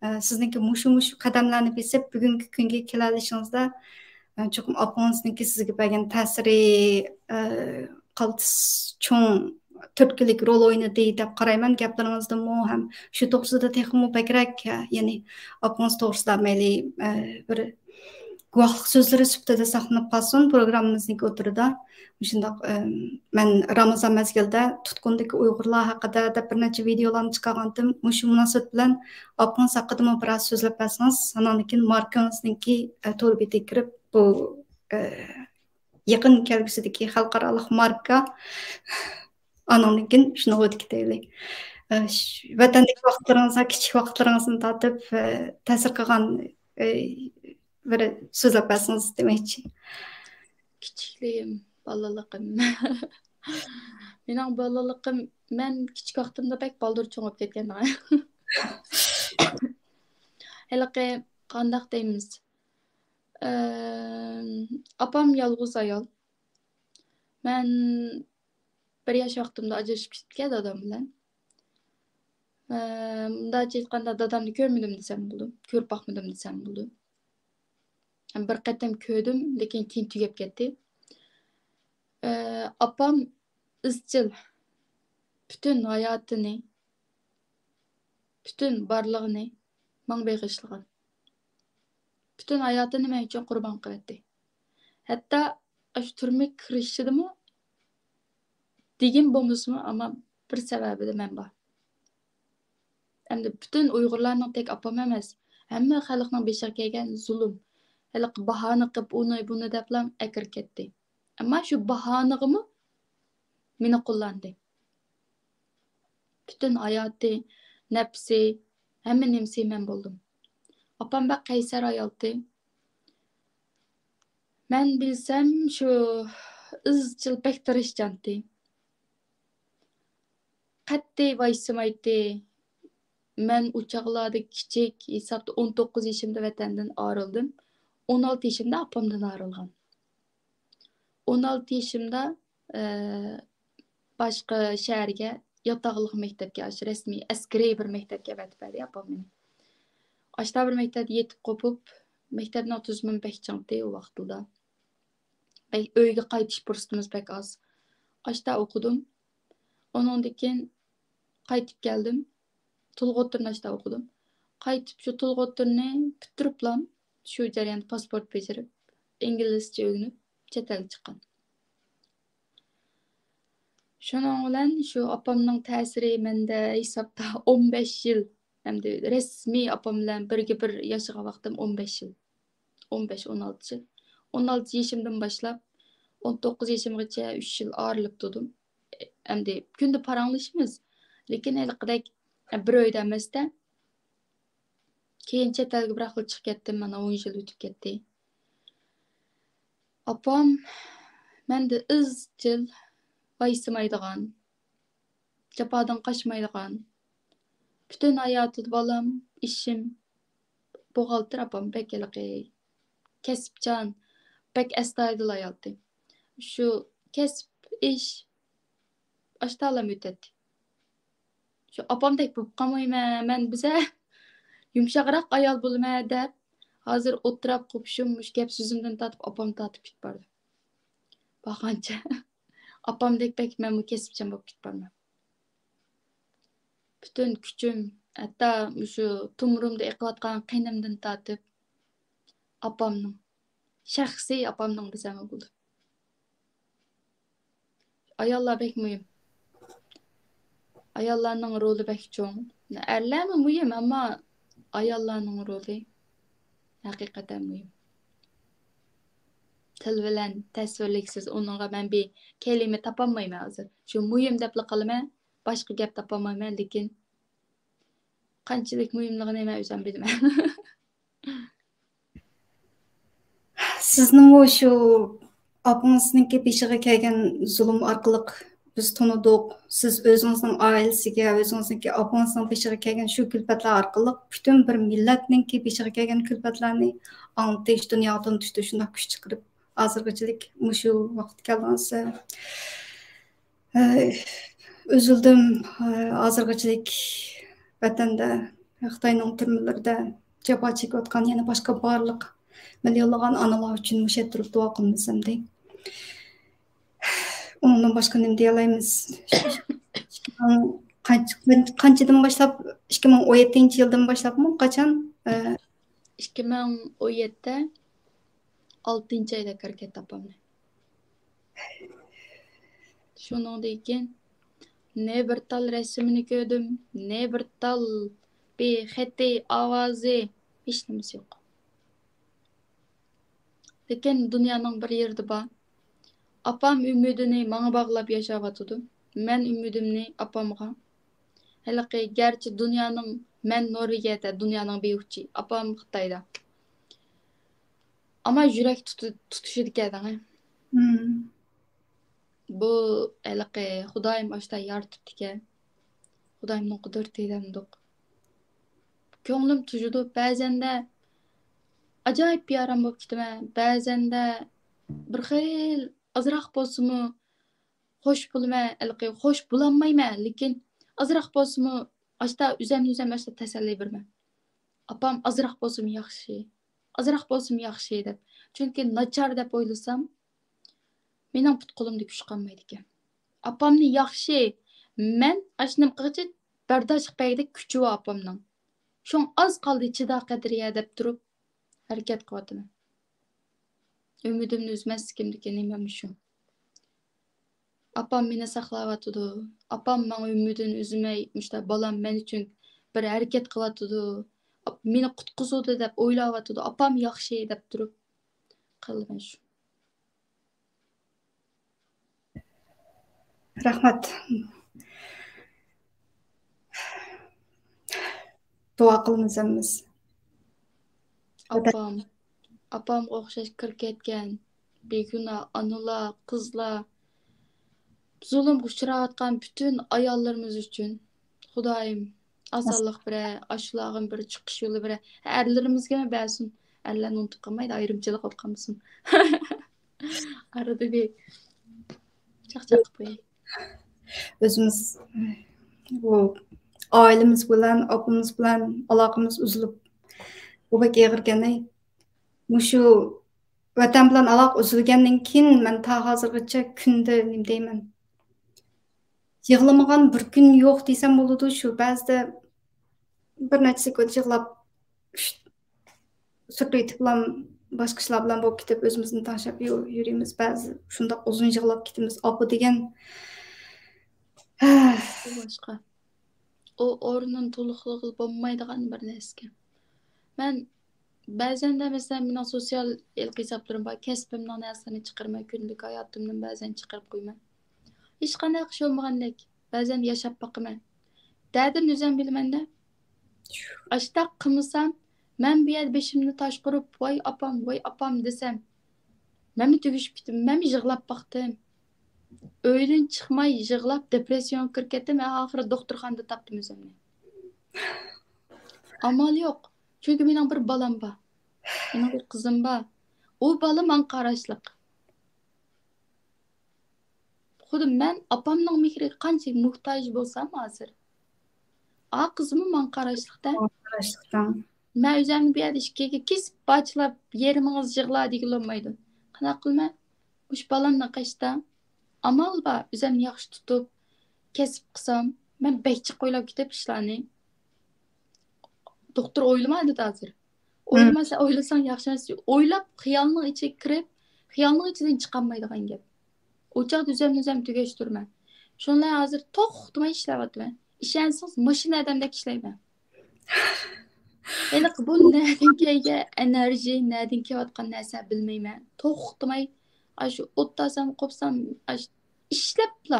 ئە، سىزنىڭكى مۇشۇ، مۇشۇ قەدەملەرنى بېسىپ بۈگۈنكى كۈنگە كېلەلىشىڭىزدە، ئە، چوقۇم ئاپىڭىزنىڭكى سىزگە بەرگەن تەسىرى، ئە، قالتىس چوڭ تۈرتكىلىك رول ئوينىدى دەپ قارايمەن گەپلىرىڭىزدىنمۇ ھەم شۇ توغرىسىدا تېخىمۇ بەكرەك، يەنى ئاپىڭىز توغرىسىدا مەيلى، ئە، بىر گۇۋاھلىق سۆزلىرى سۈپىتىدە ساقلىنىپ قالسۇن پروگراممىمىزنىڭكى ئوتتۇرىدا. مۇشۇنداق، ئەم، مەن رامىزان مەزگىلىدە تۇتقۇندىكى ئۇيغۇرلار ھەققىدە دەپ بىر نەچچە ۋىدېئولارنى چىقارغانتىم. مۇشۇ مۇناسىۋەت بىلەن ئاپىڭىز ھەققىدىمۇ بىرئاز سۆزلەپ بەرسىڭىز، ئاناندىن كېيىن ماركىڭىزنىڭكى، ئە، تور بېتىگە كىرىپ، بۇ، ئە، يېقىن كەلگۈسىدىكى خەلقئارالىق ماركا، ئاناندىن كېيىن شۇنىڭغا ئۆتۈپ كېتەيلى. ئە، ش-، ۋەتەندىكى ۋاقىتلىرىڭىزغا، كىچىك ۋاقىتلىرىڭىزدىن تارتىپ، ئە، تەسىر قىلغان، ئە، بىر سۆزلەپ بەرسىڭىز دېمەكچى. كىچىكلىكىم، بالىلىقىم. مېنىڭ بالىلىقىم، مەن كىچىك ۋاقتىمدا بەك بالدۇر چوڭ بولۇپ كەتكەن. ھېلىقى قانداق دەيمىز؟ ئەم، ئاپام يالغۇز ئايال. مەن بىر ياش ۋاقتىمدا ئاجرىشىپ كېتىپتىكەن دادام بىلەن. ئەم، مۇنداقچە ئېيتقاندا، دادامنى كۆرمىدىم دېسەم بولىدۇ. كۆرۈپ باقمىدىم دېسەم بولىدۇ. بىر قېتىم كۆردۈم، لېكىن كېيىن تۈگەپ كەتتى. ئە، ئاپام ئىزچىل پۈتۈن ھاياتىنى، پۈتۈن بارلىقىنى ماڭا بېغىشلىغان. پۈتۈن ھاياتىنى مەن ئۈچۈن قۇربان قىلىۋەتتى. ھەتتا ئاشۇ تۈرمىگە كىرىشىدىمۇ دېگىن بولمىسىمۇ، ئەمما بىر سەۋەبىدە مەن بار. ئەمدى پۈتۈن ئۇيغۇرلارنىڭ تەك ئاپام ئەمەس، ھەممە خەلقنىڭ بېشىغا كەلگەن زۇلۇم، ھېلىقى باھانە قىلىپ ئۇنى بۇنى دەپلا ئەكىرىپ كەتتى. ئەمما شۇ باھانىغىمۇ مېنى قوللاندى. پۈتۈن ھاياتى، نەپسى، ھەممە نېمىسى مەن بولدۇم. ئاپام بەك قەيسەر ئايالتى. مەن بىلسەم شۇ ئىزچىل بەك تىرىشچانتى. قەتئىي ۋايسىمايتتى. مەن ئۇ چاغلاردا كىچىك، ھېسابتا ئون توققۇز يېشىمدا ۋەتەندىن ئايرىلدىم. ئون ئالتە يېشىمدا ئاپامدىن ئايرىلغان. ئون ئالتە يېشىمدا، ئە، باشقا شەھەرگە ياتاقلىق مەكتەپكە، ئاشۇ رەسمىي ئەسكىرىي بىر مەكتەپكە ئەۋەتىپ بەردى ئاپام مېنى. ئاشتا بىر مەكتەپتە يېتىپ قوپۇپ، مەكتەپنىڭ تۈزۈمى بەك چىڭتى ئۇ ۋاقىتلىدا. بەك، ئۆيگە قايتىش پۇرسىتىمىز بەك ئاز. ئاشتا ئوقۇدۇم. ئۇنىڭدىن كېيىن قايتىپ كەلدىم. تۇلغا ئوتتۇرىنى ئاشتا ئوقۇدۇم. قايتىپ شۇ تۇلغا ئوتتۇرىنى پۈتتۈرۈپلا، شۇ جەرياندا پاسپورت بېجىرىپ، ئىنگلىزچە ئۆگىنىپ، چەت ئەلگە چىققان. شۇنىڭ بىلەن شۇ ئاپامنىڭ تەسىرى مەندە ھېسابتا ئون بەش يىل، ئەمدى رەسمىي ئاپام بىلەن بىرگە بىر ياشىغان ۋاقتىم ئون بەش يىل. ئون بەش، ئون ئالتە يىل. ئون ئالتە يېشىمدىن باشلاپ، ئون توققۇز يېشىمغىچە ئۈچ يىل ئايرىلىپ تۇردۇم. ئەمدى كۈندە پاراڭلىشىمىز. لېكىن ھېلىقىدەك بىر ئۆيدە ئەمەستە. كېيىن چەت ئەلگە بىراقلا چىقىپ كەتتىم، مانا ئون يىل ئۆتۈپ كەتتى. ئاپام مەندە ئىزچىل ۋايسىمايدىغان، جاپادىن قاچمايدىغان، پۈتۈن ھاياتىدا بالام، ئىشىم، بوغالتىر ئاپام بەك ھېلىقى كەسىپچان، بەك ئەستايىدىل ئايالتى. شۇ كەسىپ، ئىش، ئاشتالام ئۆتەتتى. شۇ ئاپامدەك بولۇپ قالمايمەن، مەن بىزە يۇمشاقراق ئايال بولىمەن دەپ، ھازىر ئولتۇراپ قوپۇشۇم، مۇشۇ گەپ سۆزۈمدىن تارتىپ ئاپام تارتىپ كېتىپ بارىدۇ. بارغانچە ئاپامدەك بەك مەنمۇ كەسىپچان بولۇپ كېتىپ بارىمەن. پۈتۈن كۈچۈم، ھەتتا مۇشۇ تومۇرۇمدا ئېقىۋاتقان قېنىمدىن تارتىپ ئاپامنىڭ، شەخسىي ئاپامنىڭ دېسەممۇ بولىدۇ. ئاياللار بەك مۇھىم. ئاياللارنىڭ رولى بەك چوڭ. ئەرلەرمۇ مۇھىم، ئەمما ئاياللارنىڭ رولى ھەقىقەتەن مۇھىم. تىل بىلەن تەسۋىرلىگۈسىز، ئۇنىڭغا مەن بىر كەلىمە تاپالمايمەن ھازىر. شۇ مۇھىم دەپلا قالىمەن، باشقا گەپ تاپالمايمەن، لېكىن قانچىلىك مۇھىملىقىنى مەن ئۆزۈم بىلىمەن. سىزنىڭمۇ شۇ ئاپىڭىزنىڭكى بېشىغا كەلگەن زۇلۇم ئارقىلىق بىز تونۇدۇق. سىز ئۆزىڭىزنىڭ ئائىلىسىگە، ئۆزىڭىزنىڭكى ئاپىڭىزنىڭ بېشىغا كەلگەن شۇ كۈلپەتلەر ئارقىلىق پۈتۈن بىر مىللەتنىڭكى بېشىغا كەلگەن كۈلپەتلەرنى ئاڭلىتىش، دۇنياغا تونۇتۇشتا شۇنداق كۈچ چىقىرىپ، ھازىرغىچىلىك مۇشۇ ۋاقىتقا كەلدىڭىز. ئە، ئۈزۈلدۈم. ئە، ھازىرغىچىلىك ۋەتەندە، خىتاينىڭ تۈرمىلىرىدە جاپا چېكىۋاتقان يەنە باشقا بارلىق مىليونلىغان ئانىلار ئۈچۈن مۇشۇ يەردە تۇرۇپ دۇئا قىلمىسامدى. ئۇنىڭدىن باشقا نېمە دېيەلەيمىز؟ قانچە، قانچە، قانچىدىن باشلاپ، ئىككى مىڭ ئون يەتتىنچى يىلدىن باشلاپمۇ؟ قاچان؟ ئە، ئىككى مىڭ ئون يەتتە، ئالتىنچى ئايدا كىرىپ كەتتى ئاپامنى. شۇنىڭدىن كېيىن نە بىر تال رەسىمىنى كۆردۈم، نە بىر تال بىر خېتى، ئاۋازى، ھېچنېمىسى يوق. لېكىن دۇنيانىڭ بىر يېرىدە بار. ئاپام ئۈمىدىنى ماڭا باغلاپ ياشاۋاتىدۇ. مەن ئۈمىدىمنى ئاپامغا. ھېلىقى گەرچە دۇنيانىڭ، مەن نورۋېگىيەدە، دۇنيانىڭ بىر ئۇچى، ئاپام خىتايدا. ئەمما يۈرەك تۇتۇ-، تۇتۇشىدىكەن دەڭە. مم. بۇ ھېلىقى خۇدايىم ئاشتا يارىتىپتىكەن. خۇدايىمنىڭ قۇدرىتى دەمدۇق. كۆڭلۈم تۇژىدۇ. بەزەندە ئاجايىپ بىئارام بولۇپ كېتىمەن. بەزەندە بىر خىل ئازراق بولسىمۇ خوش بولىمەن. ھېلىقى خوش بولالمايمەن، لېكىن ئازراق بولسىمۇ ئاشتا ئۆزۈمنى ئۆزۈم ئاشتا تەسەللى بېرىمەن. ئاپام ئازراق بولسىمۇ ياخشى، ئازراق بولسىمۇ ياخشى دەپ. چۈنكى ناچار دەپ ئويلىسام، مېنىڭ پۇت-قولۇمدا كۈچ قالمايدىكەن. ئاپامنى ياخشى، مەن ئاشۇنىمقىغىچە بەرداشلىق بەرگۈدەك كۈچى بار ئاپامنىڭ. شۇڭا ئاز قالدى چىدا قەدرىيە دەپ تۇرۇپ ھەرىكەت قىلىۋاتىمەن. ئۈمىدىمنى ئۈزمەسلىكىمدىكى نېمە مۇشۇ. ئاپام مېنى ساقلاۋاتىدۇ. ئاپام ماڭا ئۈمىدىنى ئۈزمەي، مۇشۇنداق بالام مەن ئۈچۈن بىر ھەرىكەت قىلىۋاتىدۇ. ئاپ-، مېنى قۇتقۇزىدۇ دەپ ئويلاۋاتىدۇ. ئاپام ياخشى دەپ تۇرۇپ قالىمەن شۇ. رەھمەت. دۇئا قىلىمىز ھەممىمىز. ئاپام، ئاپامغا ئوخشاش كىرىپ كەتكەن بىگۇناھ ئانىلار، قىزلار، زۇلۇمغا ئۇچراۋاتقان پۈتۈن ئاياللىرىمىز ئۈچۈن خۇدايىم ئاسانلىق بېرە، ئاشۇلارغىمۇ بىر چىقىش يولى بېرە. ئەرلىرىمىزگىمۇ بەرسۇن. ئەرلەرنى ئۇنتۇپ قالمايدۇ، ئايرىمچىلىق بولۇپ قالمىسۇن. ئارىدا بىر چاقچاق قىلىپ قوياي. ئۆزىمىز، بۇ ئائىلىمىز بىلەن، ئاپىمىز بىلەن ئالاقىمىز ئۈزۈلۈپ، بۇ بەك ئېغىركەن. مۇشۇ ۋەتەن بىلەن ئالاقە ئۈزۈلگەندىن كېيىن مەن تا ھازىرغىچە كۈندە نېمە دەيمەن، يىغلىمىغان بىر كۈن يوق دېسەم بولىدۇ. شۇ بەزىدە بىر نەچچە سېكۇنت يىغلاپ، سۈرتۈۋېتىپلام باشقا ئىشلار بىلەن بولۇپ كېتىپ، ئۆزىمىزنى تاشلاپ يۈ-، يۈرىمىز. بەزى شۇنداق ئۇزۇن يىغلاپ كېتىمىز. ئاپا دېگەن. بۇ باشقا. ئۇ ئورنىنى تولۇقلىغىلى بولمايدىغان بىر نەرسىكەن. مەن بەزەندە، مەسىلەن، مېنىڭ سوتسىيال ھېلىقى ھېسابلىرىم بار، كەسپىمنىڭ نەرسىلىرىنى چىقىرىمەن، كۈندىلىك ھاياتىمدىن بەزەن چىقىرىپ قويىمەن. ھېچقانداق ئىش بولمىغاندەك بەزەن ياشاپ باقىمەن. دەردىمنى ئۆزۈم بىلىمەن-دە. ئاشتاق قىلمىسام، مەن بۇ يەردە بېشىمنى تاشقۇرۇپ، ۋاي ئاپام، ۋاي ئاپام دېسەم، مەنمۇ تۈگىشىپ كېتىمەن، مەنمۇ يىغلاپ باقتىم. ئۆيدىن چىقماي يىغلاپ، دېپرېسسىيونغا كىرىپ كەتتىم، ئەڭ ئاخىرى دوختۇرخانىدا تاپتىم ئۆزۈمنى. ئامال يوق، چۈنكى مېنىڭ بىر بالام بار، مېنىڭ بىر قىزىم بار. ئۇ بالا ماڭا قاراشلىق. خۇددى مەن ئاپامنىڭ مېھرىگە قانچىلىك موھتاج بولسام ھازىر، ئا قىزمۇ ماڭا قاراشلىقتا. قاراشلىقتا. مەن ئۆزۈمنى بۇ يەردە ئىككىگە كېسىپ پارچىلاپ، يېرىم ئېغىز يىغلا دېگىلى بولمايدۇ. قانداق قىلىمەن؟ مۇشۇ بالامنىڭ قېشىدا ئامال بار، ئۆزۈمنى ياخشى تۇتۇپ، كەسىپ قىلسام، مەن بەك جىق ئويلاپ كېتىپ ئىشلارنى. دوختۇر ئويلىما دېدى ھازىر. مم. ئويلىما، سەن ئويلىساڭ ياخشى ئەمەس. ئويلاپ، خىيالنىڭ ئىچىگە كىرىپ، خىيالنىڭ ئىچىدىن چىقالمايدىغان گەپ. ئۇ چاغدا ئۆزۈمنى ئۆزۈم تۈگەشتۈرىمەن. شۇنىڭ بىلەن ھازىر توختىماي ئىشلەۋاتىمەن. ئىشەنسىڭىز، ماشىنا ھەدەمدەك ئىشلەيمەن. ھېلىقى بۇ نەدىن كەلگەن ئېنېرژى، نەدىن كېلىۋاتقان نەرسە بىلمەيمەن. توختىماي ئاشۇ ئولتۇرسام، قوپسام، ئاشۇ ئىشلەپلا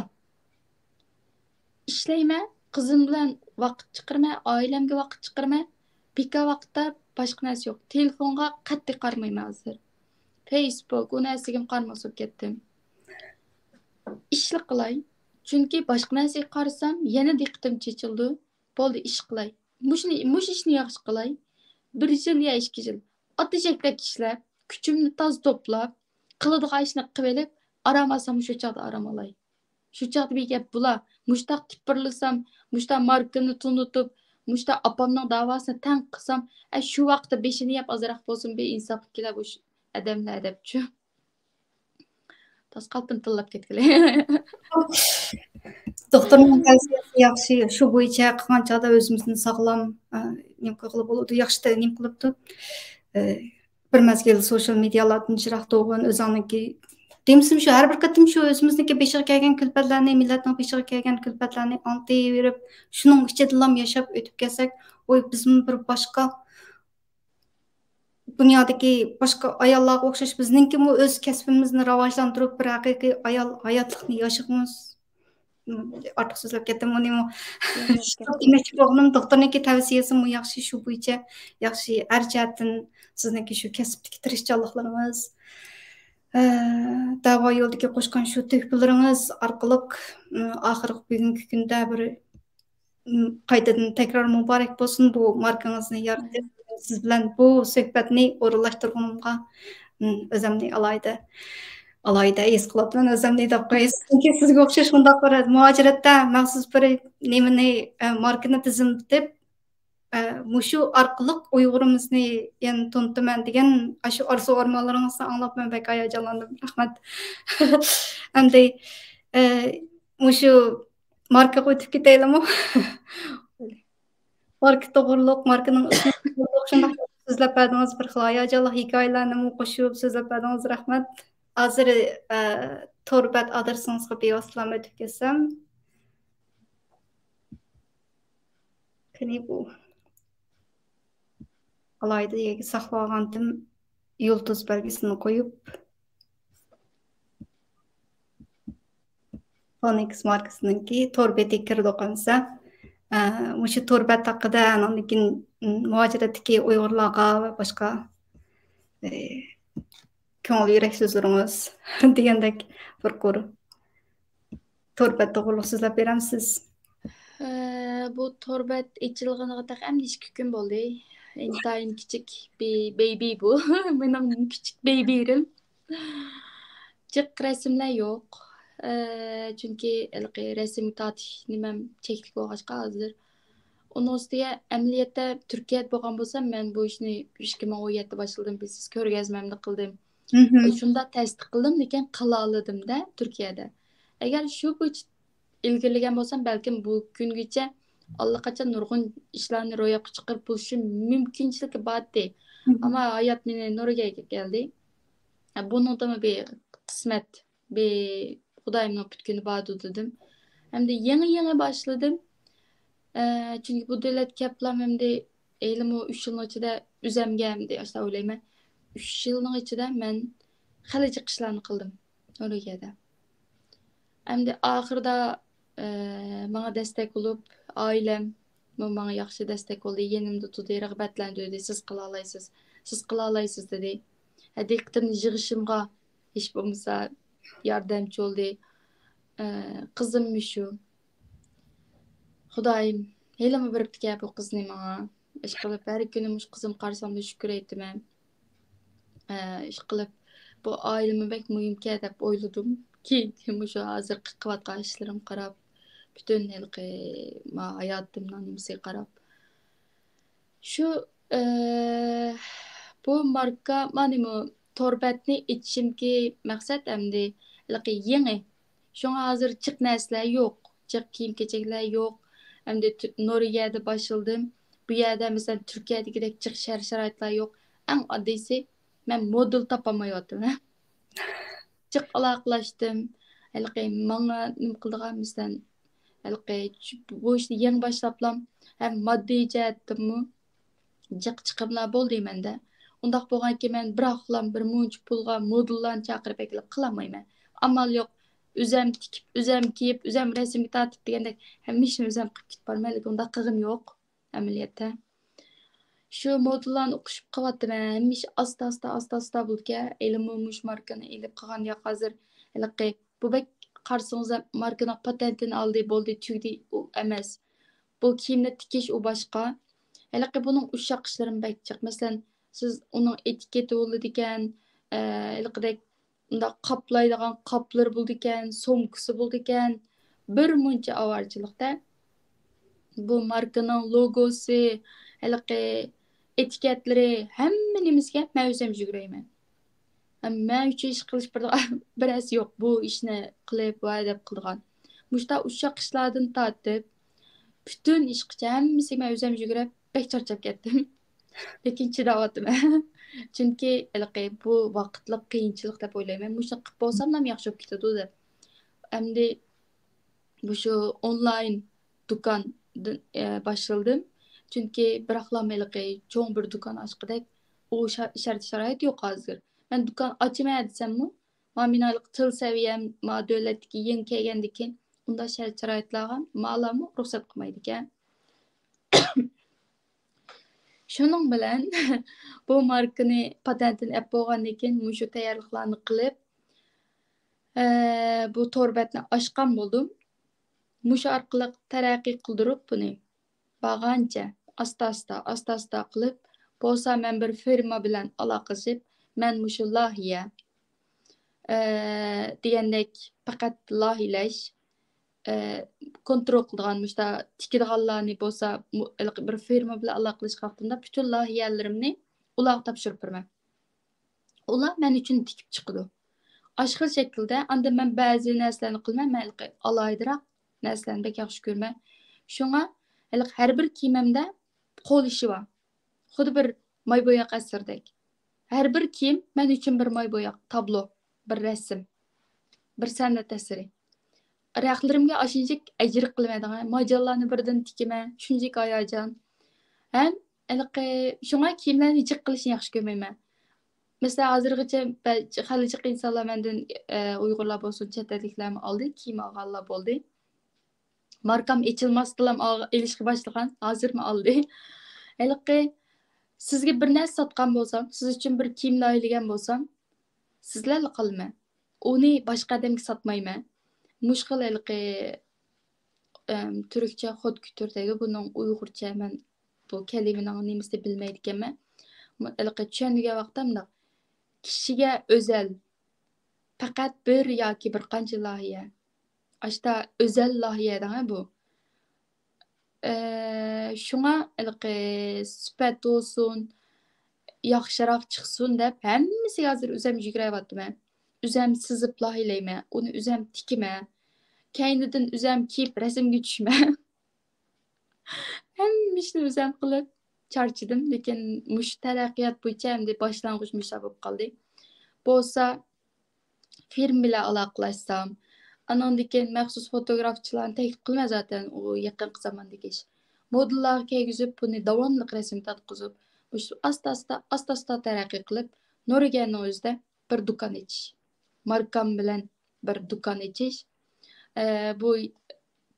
ئىشلەيمەن، قىزىم بىلەن ۋاقىت چىقىرىمەن، ئائىلەمگە ۋاقىت چىقىرىمەن. بىكار ۋاقىتتا باشقا نەرسە يوق. تېلېفونغا قەتئىي قارىمايمەن ھازىر. فېيسبۇك، ئۇ نەرسىگىمۇ قارىماس بولۇپ كەتتىم. ئىشلا قىلاي. چۈنكى باشقا نەرسىگە قارىسام، يەنە دىققىتىم چېچىلىدۇ. بولدى، ئىش قىلاي. مۇشۇنى، مۇشۇ ئىشنى ياخشى قىلاي. بىر يىل يا ئىككى يىل ئاتىچەكتەك ئىشلەپ، كۈچۈمنى تازا توپلاپ، قىلىدىغان ئىشنى قىلىۋېلىپ، ئارام ئالسام، شۇ چاغدا ئارام ئالاي. شۇ چاغدا بىر گەپ بولا، مۇشتاق تىپىرلىسام، مۇشتاق ماركىنى تونۇتۇپ، مۇشتاق ئاپامنىڭ داۋاسىنى تەڭ قىلسام، ئە، شۇ ۋاقىتتا بېشىنى يەپ ئازراق بولسۇن بىر ئىنساپقا كېلە بۇ ئادەملەر دەپچۇ. تاس قالتىم تىللاپ كەتكىلى. دوختۇرنىڭ تەۋسىيەسى ياخشى، شۇ بويىچە قىلغان چاغدا ئۆزىمىزنى ساغلام، ئە، نېمە قىلغىلى بولىدۇ، ياخشى نېمە قىلىپتۇ. ئە، بىر مەزگىل سوشال مېدىيالاردىن يىراق تۇرغىن، ئۆزۈڭنىڭكى، دېمىسىمۇ شۇ، ھەر بىر قېتىم شۇ ئۆزىمىزنىڭكى بېشىغا كەلگەن كۈلپەتلەرنى، مىللەتنىڭ بېشىغا كەلگەن كۈلپەتلەرنى ئاڭلىتىۋېرىپ، شۇنىڭ ئىچىدىلا ياشاپ ئۆتۈپ كەلسەك، ۋوي، بىزمۇ بىر باشقا دۇنيادىكى باشقا ئاياللارغا ئوخشاش بىزنىڭكىمۇ ئۆز كەسپىمىزنى راۋاجلاندۇرۇپ، بىر ھەقىقىي ئايال ھاياتلىقنى ياشىغۇمىز. ئارتۇق سۆزلەپ كەتتىم ئۇنىمۇ. دېمەكچى بولغىنىم، دوختۇرنىڭكى تەۋسىيەسىمۇ ياخشى، شۇ بويىچە ياخشى، ھەر جەھەتتىن سىزنىڭكى شۇ كەسىپتىكى تىرىشچانلىقلىرىڭىز، ئە، دەۋا يولىدىكى قوشقان شۇ تۆھپىلىرىڭىز ئارقىلىق، ئاخىرقى بۈگۈنكى كۈندە بىر قايتىدىن تەكرار مۇبارەك بولسۇن، بۇ ماركىڭىزنى يارىتىپ، سىز بىلەن بۇ سۆھبەتنى ئورۇنلاشتۇرغىنىمغا، ئۆزۈمنى ئالاھىدە، ئالاھىدە ھېس قىلىۋاتىمەن، ئۆزۈمنى دەپ قوياي. چۈنكى سىزگە ئوخشاش مۇنداق بىر مۇھاجىرەتتە مەخسۇس بىر نېمىنى، ماركىنى تىزىملىتىپ، مۇشۇ ئارقىلىق ئۇيغۇرىمىزنى يەنە تونۇتىمەن دېگەن ئاشۇ ئارزۇ ئارمانلىرىڭىزنى ئاڭلاپ مەن بەك ھاياجانلاندىم. رەھمەت. ئەمدى، مۇشۇ ماركىغا ئۆتۈپ كېتەيلىمۇ؟ ماركا توغرۇلۇق، ماركىنىڭ ئىسمى توغرۇلۇق شۇنداق سۆزلەپ بەردىڭىز، بىر خىل ھاياجانلىق ھېكايىلەرنىمۇ قوشۇپ سۆزلەپ بەردىڭىز، رەھمەت. ھازىر، ئە، تور بەت ئادرېسىڭىزغا بىۋاسىتىلا ئۆتۈپ كەتسەم. قېنى بۇ. ئالاھىدە يەرگە ساقلىۋالغانتىم، يۇلتۇز بەلگىسىنى قويۇپ. فونىكس ماركىسىنىڭكى تور بېتىگە كىردۇق ئەمىسە. ئە، مۇشۇ تور بەت ھەققىدە، ئاندىن كېيىن، م، مۇھاجىرەتتىكى ئۇيغۇرلارغا ۋە باشقا، ئە، كۆڭۈل يۈرەك سۆزلىرىڭىز دېگەندەك بىر قۇر تور بەت توغرۇلۇق سۆزلەپ بېرەمسىز؟ ئە، بۇ تور بەت ئېچىلغىنىغا تېخى ئەمدى ئىككى كۈن بولدى. ئىنتايىن كىچىك بىر بەيبى بۇ. مېنىڭ كىچىك بەيبىرىم. جىق رەسىملەر يوق. ئە، چۈنكى ھېلىقى رەسىمگە تارتىش نېمەم چەكلىك بولغاچقا ھازىر. ئۇنىڭ ئۈستىگە ئەمەلىيەتتە تۈركىيەدە بولغان بولسام، مەن بۇ ئىشنى ئىككى مىڭ ئون يەتتە باشلىدىم، بىلىسىز، كۆرگەزمەمدە قىلدىم. مهم. شۇنداق تەستىق قىلدىم، لېكىن قىلالىدىم-دە تۈركىيەدە. ئەگەر شۇ بويىچە ئىلگىرىلىگەن بولسام، بەلكىم بۇ كۈنگىچە ئاللىقاچان نۇرغۇن ئىشلارنى روياپقا چىقىرىپ بولۇشۇم مۇمكىنچىلىكى بارتى. مهم. ئەمما ھايات مېنى نورۋېگىيەگە كەلدى. بۇنىڭدىمۇ بىر قىسمەت، بىر خۇدايىمنىڭ پۈتكۈنى باردۇ دېدىم. ئەمدى يېڭى-يېڭى باشلىدىم. ئە، چۈنكى بۇ دۆلەتكە كەپلا ئەمدى ھېلىمۇ ئۈچ يىلنىڭ ئىچىدە ئۆزەمگە ئەمدى ئاشۇنداق ئويلايمەن. ئۈچ يىلنىڭ ئىچىدە مەن خېلى جىق ئىشلارنى قىلدىم نورۋېگىيەدە. ئەمدى ئاخىرىدا، ئە، ماڭا دەستەك بولۇپ، ئائىلەم بۇ ماڭا ياخشى دەستەك بولدى، يېنىمدا تۇردى، رىغبەتلەندۈردى، «سىز قىلالايسىز، سىز قىلالايسىز» دېدى. ھە، دىققىتىمنى يىغىشىمغا ھېچ بولمىسا ياردەمچى بولدى. ئە، قىزىم مۇشۇ. خۇدايىم، ھېلىمۇ بېرىپتىكەن بۇ قىزنى ماڭا. ئىشقىلىپ، ھەر كۈنى مۇشۇ قىزىمغا قارىساملا شۈكۈر ئېيتىمەن. ئە، ئىشقىلىپ، بۇ ئائىلىمۇ بەك مۇھىمكەن دەپ ئويلىدىم. كېيىن مۇشۇ ھازىرقى قىلىۋاتقان ئىشلىرىمغا قاراپ، پۈتۈن ھېلىقى ما ھاياتىمنىڭ نېمىسىگە قاراپ. شۇ، ئە، بۇ ماركا، مانىمۇ تور بەتنى ئېچىشىمكى مەقسەت ئەمدى ھېلىقى يېڭى. شۇڭا ھازىر جىق نەرسىلەر يوق، جىق كىيىم-كېچەكلەر يوق. ئەمدى تۈ-، نورۋېگىيەدە باشلىدىم. بۇ يەردە، مەسىلەن، تۈركىيەدىكىدەك جىق شەر-شارائىتلار يوق. ئەڭ ئاددىيسى، مەن مودېل تاپالمايۋاتىمەن. جىق ئالاقىلەشتىم. ھېلىقى ماڭا نېمە قىلىدىغان، مەسىلەن، ھېلىقى بۇ ئىشنى يېڭى باشلاپلا ھەم ماددىي جەھەتتىنمۇ جىق چىقىملار بولدى مەندە. ئۇنداق بولغانكىن، مەن بىراقلا بىر مۇنچە پۇلغا مودېللارنى چاقىرىپ ئەكېلىپ قىلالمايمەن. ئامال يوق، ئۆزەم تىكىپ، ئۆزەم كىيىپ، ئۆزەم رەسىمگە تارتىپ دېگەندەك ھەممە ئىشنى ئۆزەم قىلىپ كېتىپ بارىمەن، لېكىن ئۇنداق قىلغۇم يوق ئەمەلىيەتتە. شۇ مودېللارنى ئوقۇشۇپ قىلىۋاتىمەن. ھەممە ئىش ئاستا-ئاستا، ئاستا-ئاستا بولىدىكەن. ھېلىمۇ مۇشۇ ماركىنى ئېلىپ قىلغان ياق ھازىر. ھېلىقى، بۇ بەك قارىسىڭىز ھەم ماركىنىڭ پاتېنتىنى ئالدى، بولدى، تۈگىدى، ئۇ ئەمەس. بۇ كىيىمنى تىكىش، ئۇ باشقا. ھېلىقى بۇنىڭ ئۇششاق ئىشلىرىمۇ بەك جىق. مەسىلەن، سىز ئۇنىڭ ئېتىكېتى بولىدىكەن، ئە، ھېلىقىدەك ئۇنداق قاپلايدىغان قاپلىرى بولىدىكەن، سومكىسى بولىدىكەن. بىر مۇنچە ئاۋارىچىلىقتا بۇ ماركىنىڭ لوگوسى، ھېلىقى ئېتىكېتلىرى، ھەممە نېمىسىگە مەن ئۆزۈم يۈگۈرەيمەن. مەن ئۈچۈن ئىش قىلىش بىر، بىرەرسى يوق. بۇ ئىشنى قىلىپ، ۋاي دەپ قىلىدىغان. مۇشۇنداق ئۇششاق ئىشلاردىن تارتىپ، پۈتۈن ئىشقىچە ھەممىسىگە مەن ئۆزۈم يۈگۈرۈپ، بەك چارچاپ كەتتىم. لېكىن چىداۋاتىمەن. چۈنكى ھېلىقى بۇ ۋاقىتلىق قىيىنچىلىق دەپ ئويلايمەن. مۇشۇنى قىلىپ بولساملا ياخشى بولۇپ كېتىدۇ دەپ. ئەمدى مۇشۇ ئونلاين دۇكاندىن، ئە، باشلىدىم. چۈنكى بىراقلا ھېلىقى چوڭ بىر دۇكان ئاچقۇدەك ئۇ شا-، شەرت-شارائىت يوق ھازىر. مەن دۇكان ئاچىمەن دېسەممۇ، ما مېنىڭ ھېلىقى تىل سەۋىيەم، ما دۆلەتتىكى يېڭى كەلگەندىكىن ئۇنداق شەرت-شارائىتلارغا مالارمۇ رۇخسەت قىلمايدىكەن. شۇنىڭ بىلەن بۇ ماركىنى پاتېنتىنى ئەپ بولغاندىن كېيىن مۇشۇ تەييارلىقلارنى قىلىپ، ئە، بۇ تور بەتنى ئاچقان بولدۇم. مۇشۇ ئارقىلىق تەرەققىي قىلدۇرۇپ بۇنى بارغانچە ئاستا-ئاستا، ئاستا-ئاستا قىلىپ، بولسا مەن بىر فىرما بىلەن ئالاقىلىشىپ، مەن مۇشۇ لايىھە، ئە، دېگەندەك پەقەت لايىھەلەش، ئە، كونترول قىلىدىغان، مۇشتا تىكىدىغانلارنى بولسا، مۇ-، ھېلىقى بىر فىرما بىلەن ئالاقىلەشكەن ۋاقتىمدا پۈتۈن لايىھەلىرىمنى ئۇلارغا تاپشۇرۇپ بېرىمەن. ئۇلار مەن ئۈچۈن تىكىپ چىقىدۇ. ئاشۇ خىل شەكىلدە، ئاندىن مەن بەزى نەرسىلەرنى قىلىمەن، مەن ھېلىقى ئالاھىدىراق نەرسىلەرنى بەك ياخشى كۆرىمەن. شۇڭا ھېلىقى ھەر بىر كىيىمىمدە قول ئىشى بار. خۇددى بىر ماي بوياق ئەسىرىدەك. ھەر بىر كىيىم مەن ئۈچۈن بىر ماي بوياق، تابلو، بىر رەسىم، بىر سەنئەت ئەسىرى. رەختلىرىمگە ئاشۇنچىلىك ئەجىر قىلىمەن، ماجانلارنى بىردىن تىكىمەن، شۇنچىلىك ھاياجان. ھەم ھېلىقى شۇڭا كىيىملەرنى جىق قىلىشنى ياخشى كۆرمەيمەن. مىسال، ھازىرغىچە بە-، خېلى جىق ئىنسانلار مەندىن، ئە، ئۇيغۇرلار بولسۇن، چەت ئەللىكلەرمۇ ئالدى، كىيىم ئالغانلار بولدى. ماركام ئېچىلماستىنلا ئال-، ئېلىشقا باشلىغان، ھازىرمۇ ئالدى. ھېلىقى سىزگە بىر نەرسە ساتقان بولسام، سىز ئۈچۈن بىر كىيىم لايىھەلىگەن بولسام، سىزلەرلا قالىمەن. ئۇنى باشقا ئادەمگە ساتمايمەن. مۇشۇ خىل ھېلىقى، ئەم، تۈركچە خود كۆتۈر دەيدۇ، بۇنىڭ ئۇيغۇرچە مەن بۇ كەلىمىنىڭ نېمىسىنى بىلمەيدىكەنمەن. مۇ-، ھېلىقى چۈشەندۈرگەن ۋاقتىمدا كىشىگە ئۆزەل، پەقەت بىر ياكى بىر قانچە لايىھە. ئاشتا ئۆزەل لايىھە دەڭە بۇ. ئە، شۇڭا ھېلىقى سۈپەت بولسۇن، ياخشىراق چىقسۇن دەپ ھەممىسىگە ھازىر ئۆزەم يۈگرەۋاتىمەن. ئۆزەم سىزىپ لايىھەلەيمەن، ئۇنى ئۆزەم تىكىمەن. كەينىدىن ئۆزەم كىيىپ رەسىمگە چۈشىمەن. ھەممە ئىشنى ئۆزەم قىلىپ چارچىدىم، لېكىن مۇشۇ تەرەققىيات بويىچە ئەمدى باشلانغۇچ مۇشۇ بولۇپ قالدى. بولسا فىرما بىلەن ئالاقىلاشسام، ئانىڭدىن كېيىن مەخسۇس فوتوگرافچىلارنى تەكلىپ قىلىمەن زاتەن، ئۇ يېقىنقى زاماندىكى ئىش. مودېللارغا كىيگۈزۈپ، بۇنى داۋاملىق رەسىم تارتقۇزۇپ، مۇشۇ ئاستا-ئاستا، ئاستا-ئاستا تەرەققىي قىلىپ، نورۋېگىيەنىڭ ئۆزىدە بىر دۇكان ئېچىش. ماركام بىلەن بىر دۇكان ئېچىش. ئە، بۇ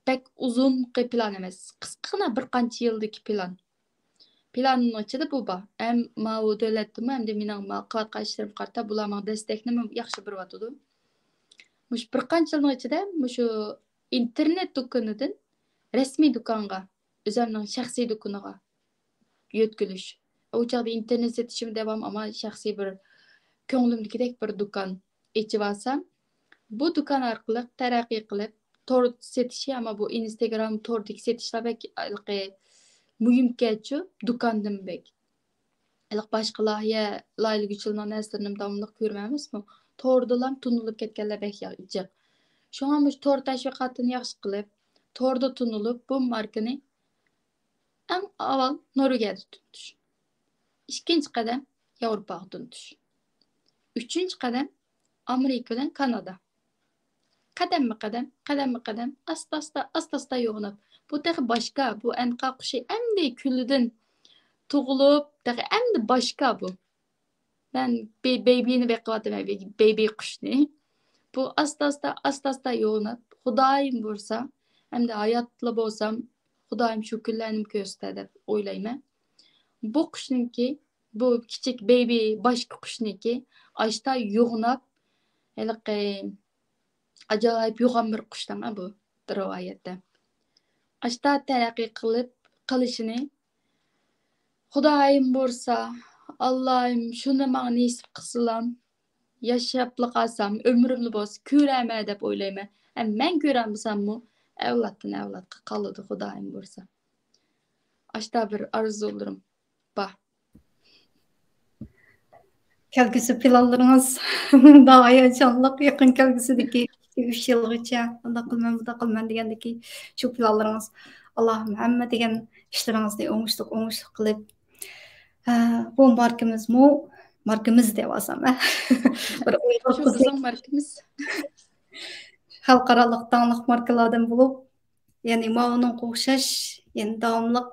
بەك ئۇزۇنقى پىلان ئەمەس. قىسقىغىنا بىر قانچە يىلدىكى پىلان. پىلاننىڭ ئىچىدە بۇ بار. ھەم ماۋۇ دۆلەتتىمۇ، ھەمدە مېنىڭ ما قىلىۋاتقان ئىشلىرىمغا قارىتا بۇلار ماڭا دەستەكنىمۇ ياخشى بېرىۋاتىدۇ. مۇشۇ بىر قانچە يىلنىڭ ئىچىدە مۇشۇ ئىنتېرنېت دۇكىنىدىن رەسمىي دۇكانغا، ئۆزۈمنىڭ شەخسىي دۇكىنىغا يۆتكىلىش. ئۇ چاغدا ئىنتېرنېت سېتىشىمۇ داۋام، ئەمما شەخسىي بىر كۆڭلۈمدىكىدەك بىر دۇكان ئېچىۋالسام، بۇ دۇكان ئارقىلىق تەرەققىي قىلىپ، تور سېتىشى، ئەمما بۇ ئىنستاگرام توردىكى سېتىشلار بەك ھېلىقى مۇھىمكەنچۇ، دۇكاندىن بەك. ھېلىقى باشقا لايىھە، لايىھەلىگۈچىلەرنىڭ نەرسىلىرىنى داۋاملىق كۆرمەيمىزمۇ؟ توردىلام تونۇلۇپ كەتكەنلەر بەك يا-، جىق. شۇڭا مۇشۇ تور تەشۋىقاتىنى ياخشى قىلىپ، توردا تونۇلۇپ، بۇ ماركىنى ئەڭ ئاۋۋال نورۋېگىيەدە تونۇتۇش. ئىككىنچى قەدەم ياۋروپاغا تونۇتۇش. ئۈچىنچى قەدەم ئامېرىكا بىلەن كانادا. قەدەممۇ قەدەم، قەدەممۇ قەدەم، ئاستا ئاستا، ئاستا ئاستا يوغىناپ. بۇ تېخى باشقا، بۇ ئەنقا قۇشى ئەمدى كۈلىدىن تۇغۇلۇپ، تېخى ئەمدى باشقا بۇ. مەن بې-، بېيبىنى بېقىۋاتىمەن، بېي-، بېيبى قۇشنى. بۇ ئاستا ئاستا، ئاستا ئاستا يوغىناپ، خۇدايىم بۇيرۇسا، ئەمدى ھاياتلا بولسام، خۇدايىم شۇ كۈنلەرنىمۇ كۆرسىتە دەپ ئويلايمەن. بۇ قۇشنىڭكى، بۇ كىچىك بېيبى باشقا قۇشنىڭكى ئاشتا يوغىناپ، ھېلىقى ئاجايىپ يوغان بىر قۇشتاڭ بۇ رىۋايەتتە. ئاشتا تەرەققىي قىلىپ قېلىشىنى خۇدايىم بۇيرۇسا، ئاللايىم شۇنى ماڭا نېسىپ قىلسىلا، ياشاپلا قالسام، ئۆمرۈملا بولسا كۆرەرمەن دەپ ئويلايمەن. ھەم مەن كۆرەلمىسەممۇ، ئەۋلادتىن ئەۋلادقا قالىدۇ، خۇدايىم بۇيرۇسا. ئاشتا بىر ئارزۇلىرىم بار. كەلگۈسى پىلانلىرىڭىز ناھايىتى ھاياجانلىق، يېقىن كەلگۈسىدىكى ئىككى، ئۈچ يىلغىچە ئۇنداق قىلىمەن، بۇنداق قىلىمەن دېگەندىكى شۇ پىلانلىرىڭىز، ئاللاھىم ھەممە دېگەن ئىشلىرىڭىزنى ئوڭۇشلۇق، ئوڭۇشلۇق قىلىپ، ھە، بۇ ماركىمىزمۇ، ماركىمىز دەۋالسام، ھە؟ بىر ئۇيغۇر شۇ قىزى بىزنىڭ ماركىمىز. خەلقئارالىق داڭلىق ماركىلاردىن بولۇپ، يەنى ماۋۇنىڭغا ئوخشاش، يەنى داۋاملىق.